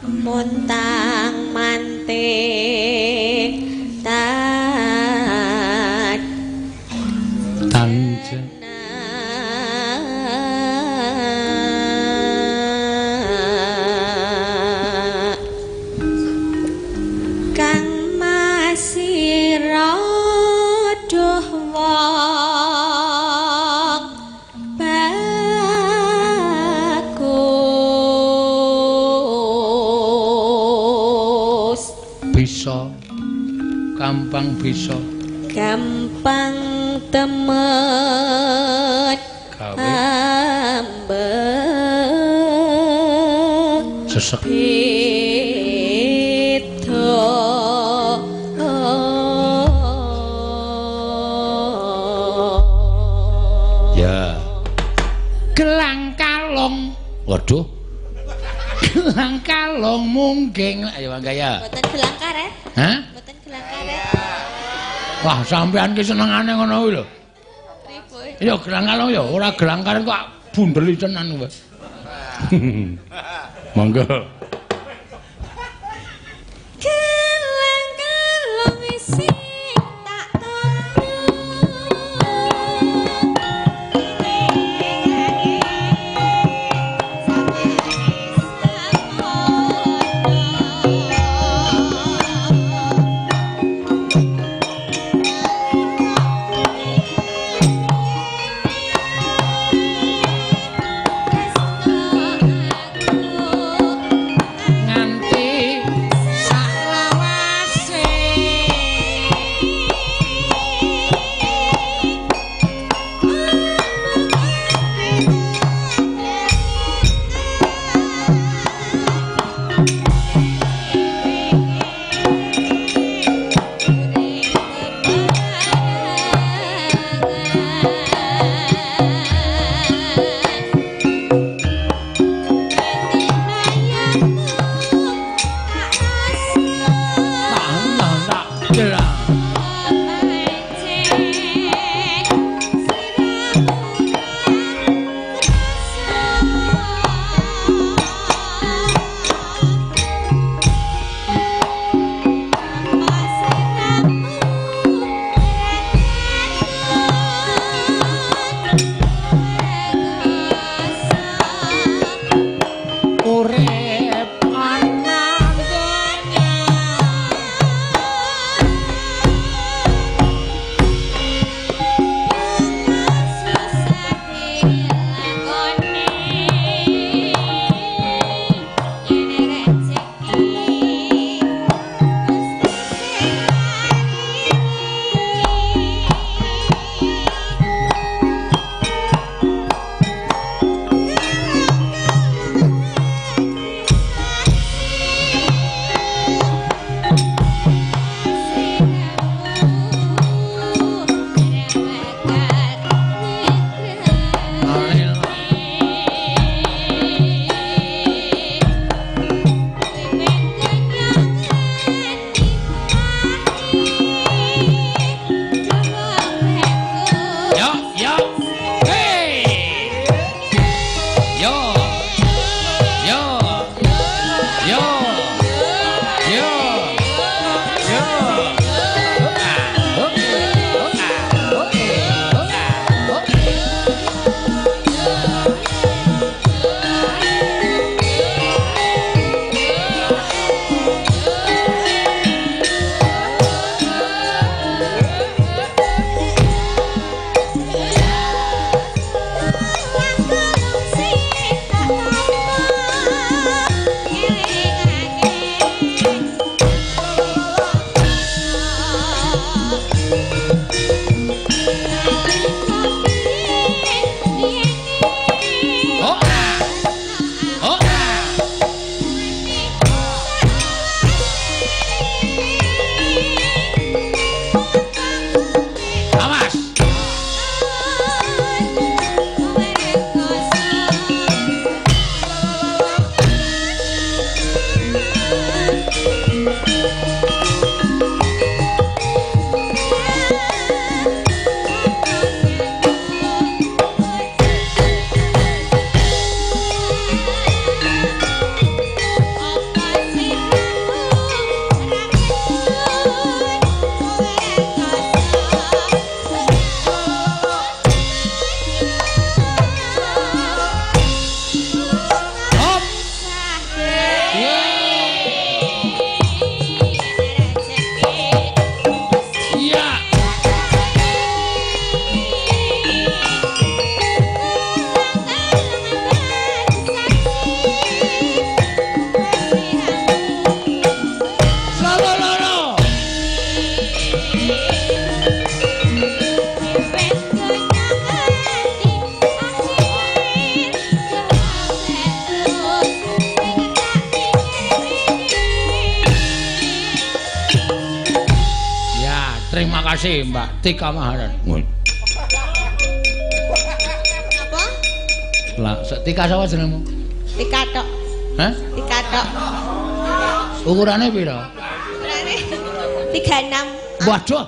Montang manting tan Tanje. Kang masira duh wong bagus Bisa. Gampang bisa. Gampang temen Gawe ambek sesek. beda. Ya. Gelang kalong. Waduh. Gelang kalong mungging. Ayo Bang Gaya. Mboten gelang karet, Hah? mboten gelang karet. Wah, sampean ki senengane ngono kuwi lho. Pripun? Ya gelang kalong ya, ora gelang karet kok bundeli tenan kowe. Monggo. Gelang kalong sing tak tono. Aku Terima kasih Mbak Tika Maharani. Apa? Lah, Tika sapa jenengmu? Tika tok. Hah? Tika tok. Ukurane pira? Ukurane 36. Waduh.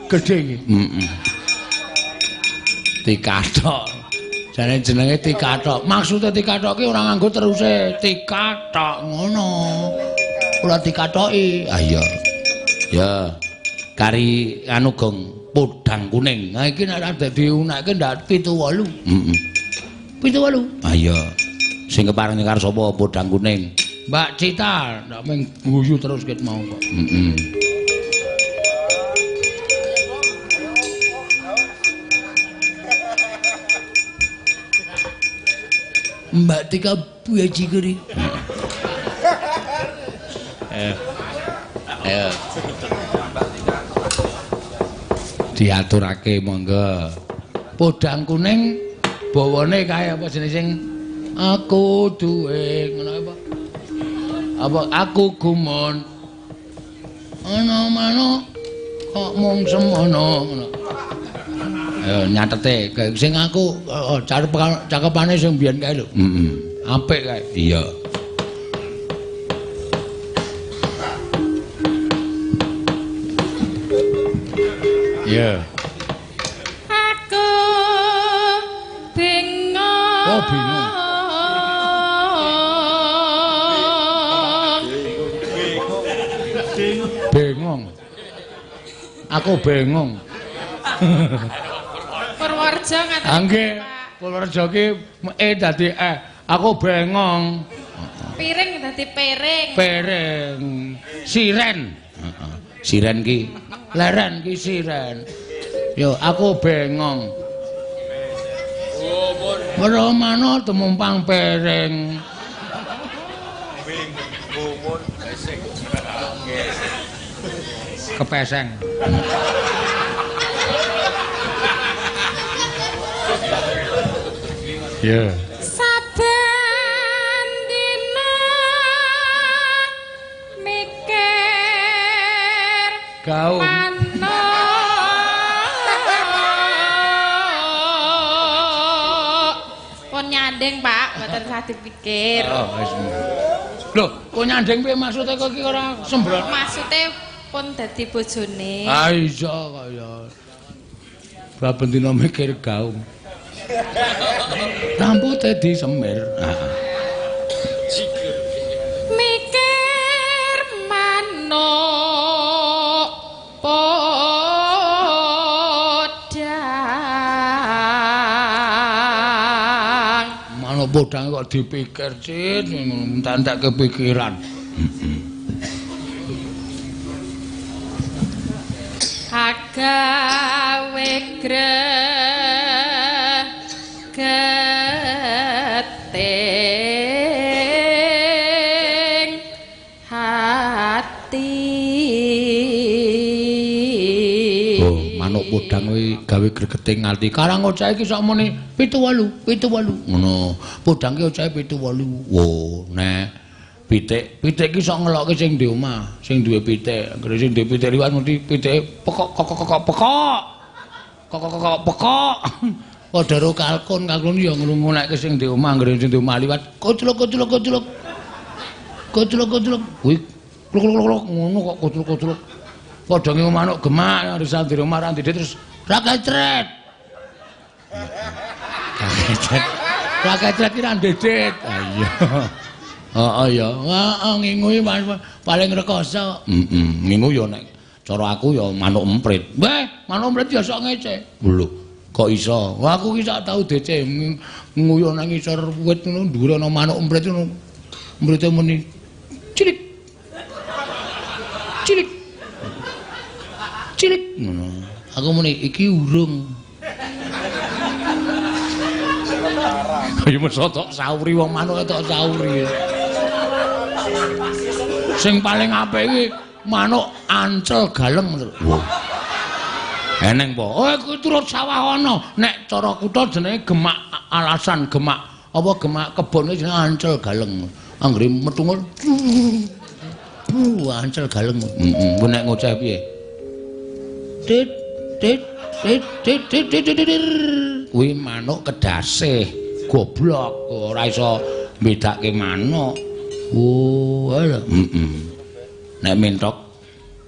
Gedhe iki. Heeh. Tika tok. Jane jenenge Tika tok. Maksude Tika tok ki ora nganggo teruse Tika tok ngono. Ora dikatoki. Ah iya. Ya. Kari anu gong podang kuning. Nah iki nek dadi unekke ndak 78. Heeh. 78. Ah iya. Sing kepareng nyekar sapa podang kuning? Mbak Cita, ndak mung guyu terus ket mau kok. Heeh. Mbak Tika bajigeri. Ayo. Diaturake monggo. Podang kuning bawane kae apa jenenge sing aku duwe ngono apa? Apa aku gumun. Ana manuk kok mung semono ngono. Ayo nyatete sing aku cakepane sing biyen kae lho. Heeh. Apik kae. Iya. Iya. Aku bingung. Oh, bingung. Bingung. Aku bingung. Purworejo ngaten. Nggih, Purworejo ki e dadi e. Aku bengong. Piring dadi piring. Piring. Siren. Heeh. Siren ki leren ki siren. Yo aku bengong. Weruh manuk tumumpang piring. Kepeseng. Ya. Saben dina mikir gaung manuk. Pun nyanding, Pak, mboten usah dipikir. Oh, wis. Lho, kok nyanding piye maksude kok iki ora sembrono? Maksude pun dadi bojone. Ah iya kaya. Saben dina mikir gaung. Rambute disemir. Heeh. Mikir manuk podang. Manuk podang kok dipikir, Cit, entek-entek kepikiran. Agawe gregeting hati. Oh, manuk podang kuwi gawe gregeting ati. Karang ocahe iki sok muni 78, 78. Ngono. Podang ki ocahe 78. Wo, nek pitik, pitik ki sok ngelokke sing di omah, sing duwe pitik. Anggere sing duwe pitik liwat mesti pitike pekok kok kok kok pekok. Kok kok kok pekok. Padha karo kalkun, kalkun ya ngrungokke sing di omah, anggere sing di omah liwat koclok koclok koclok. Koclok koclok. Kuwi kluk kluk kluk ngono kok koclok koclok. Padha ngingu manuk gemak harus di omah ra ndek terus ra kecret. Ra kecret. Ra kecret ki ra ndedet. Ah iya. Heeh ya. Heeh ngingu iki paling rekoso. Heeh, ngingu ya nek cara aku ya manuk emprit. Weh, manuk emprit ya sok ngece. Lho, kok iso? Wah, aku ki sak tau DC nguyuh nang ngisor wit ngono dhuwure ana manuk emprit ngono. Emprite muni cilik. Cilik. Cilik ngono. Aku muni iki urung. Kaya meso tok sauri wong manuk tok sauri. Sing paling apik iki manuk ancel galeng lho. Wah. Eneng po. Oh, iku turut sawah ana. Nek cara kutha jenenge gemak alasan gemak. Apa gemak kebon iki jenenge ancel galeng. Anggere metu ngono. Ancel galeng. Heeh, nek ngoceh piye? Tit tit tit tit tit tit tit tit. Kuwi manuk kedasih, goblok, ora iso mbedake manuk. Oh, ala. Heeh. Nek mentok,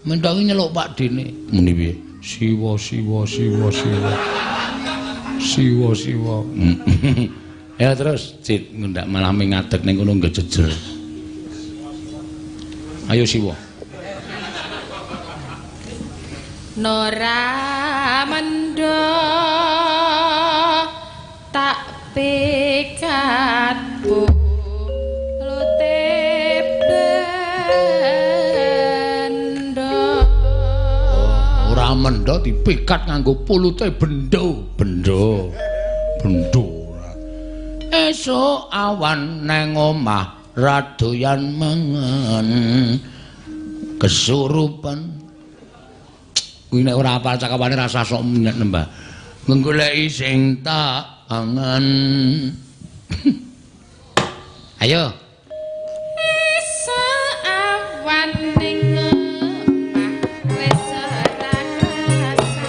mentok iki nyeluk Pak Dene. Muni piye? Siwa siwa siwa siwa. Siwa siwa. Ya terus, Cit, ndak malah ngadeg ning kono ngejejer. Ayo Siwa. Nora mendo tak pikat bulute bendo. Ora mendo dipikat nganggo pulute bendo, bendo. Bendo ora. Esuk awan nang omah radoyan mengen kesurupan. Kuwi nek ora hafal cakawane rasa sok nembah. Nggoleki sing tak angen. Ayo. Esuk awan ning omah wis ora kerasa.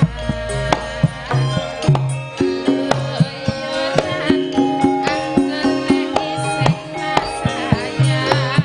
Keluyuran anggone sing tak sayang.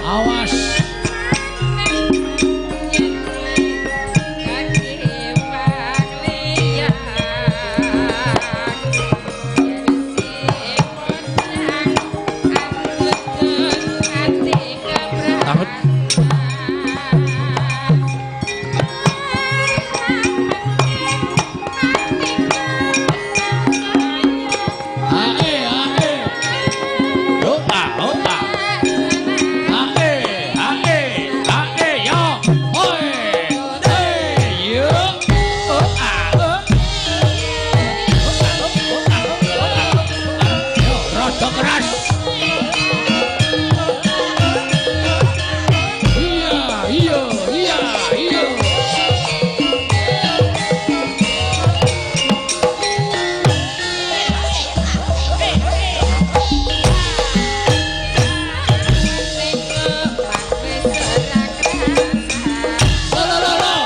Awas. Banget. Ae ae. Yo ah oh ah. Ae ae ae yo. Oi. Hey yo. Oh ah oh. Yo rada keras. Iya iya iya iya. Lo lo lo lo.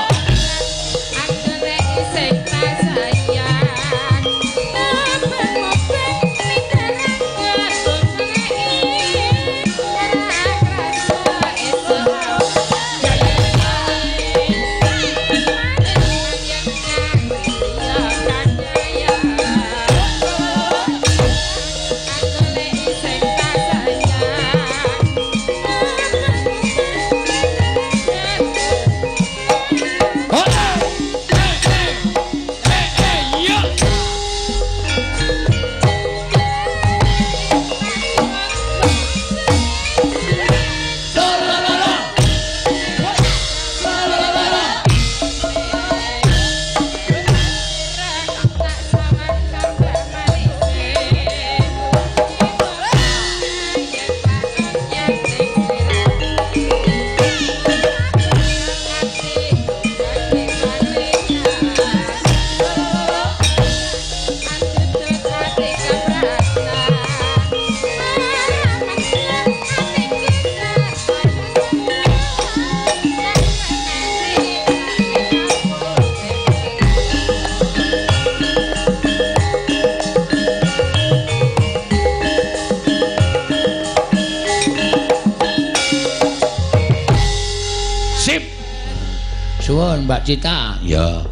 Mbak Cita. Ya.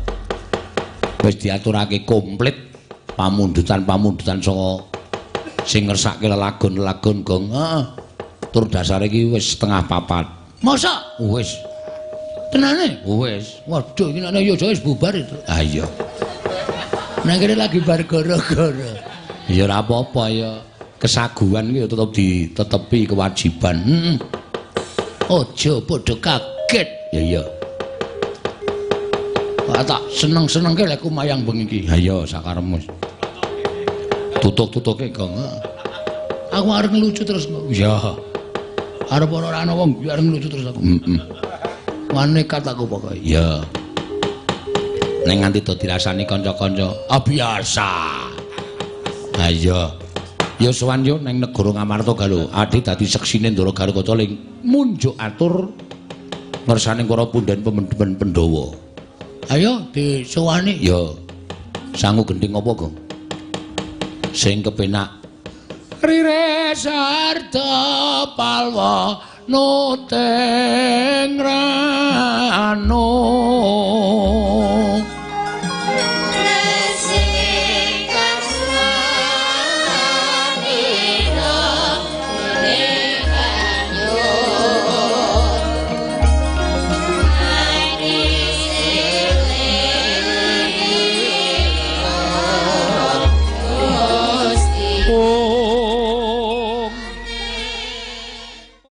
Wis diaturake komplit pamundutan-pamundutan saka sing ngersake lelagon-lelagon gong. Heeh. Tur dasare iki wis 3:30. Masa? Wis. Tenane? Wis. Waduh, iki nek yo wis bubar itu. Ah iya. Nang kene lagi bar gara-gara. Ya ora apa-apa ya. Kesaguhan ki ya tetep ditetepi kewajiban. Heeh. Aja padha kaget. Ya iya. Wah, tak seneng-senengke lek kumayang bengi iki. Ha iya sakarepmu. Tutuk-tutuke gong. Aku arep ngelucu terus kok. Iya. Arep ora ana wong arep ngelucu terus aku. Heeh. Wah nekat aku pokoke. Iya. Nek nganti do dirasani kanca-kanca, ah biasa. Ha iya. Ya sowan yo ning negara Ngamarta Galuh. Adi dadi seksine Ndara Garukaca ling munjuk atur ngersane para punden pemendhemen Pandhawa. Ayo disowani. Ya. Sangu gendhing apa, Gong? Sing kepenak. Rire sarta palwa nuteng ranu.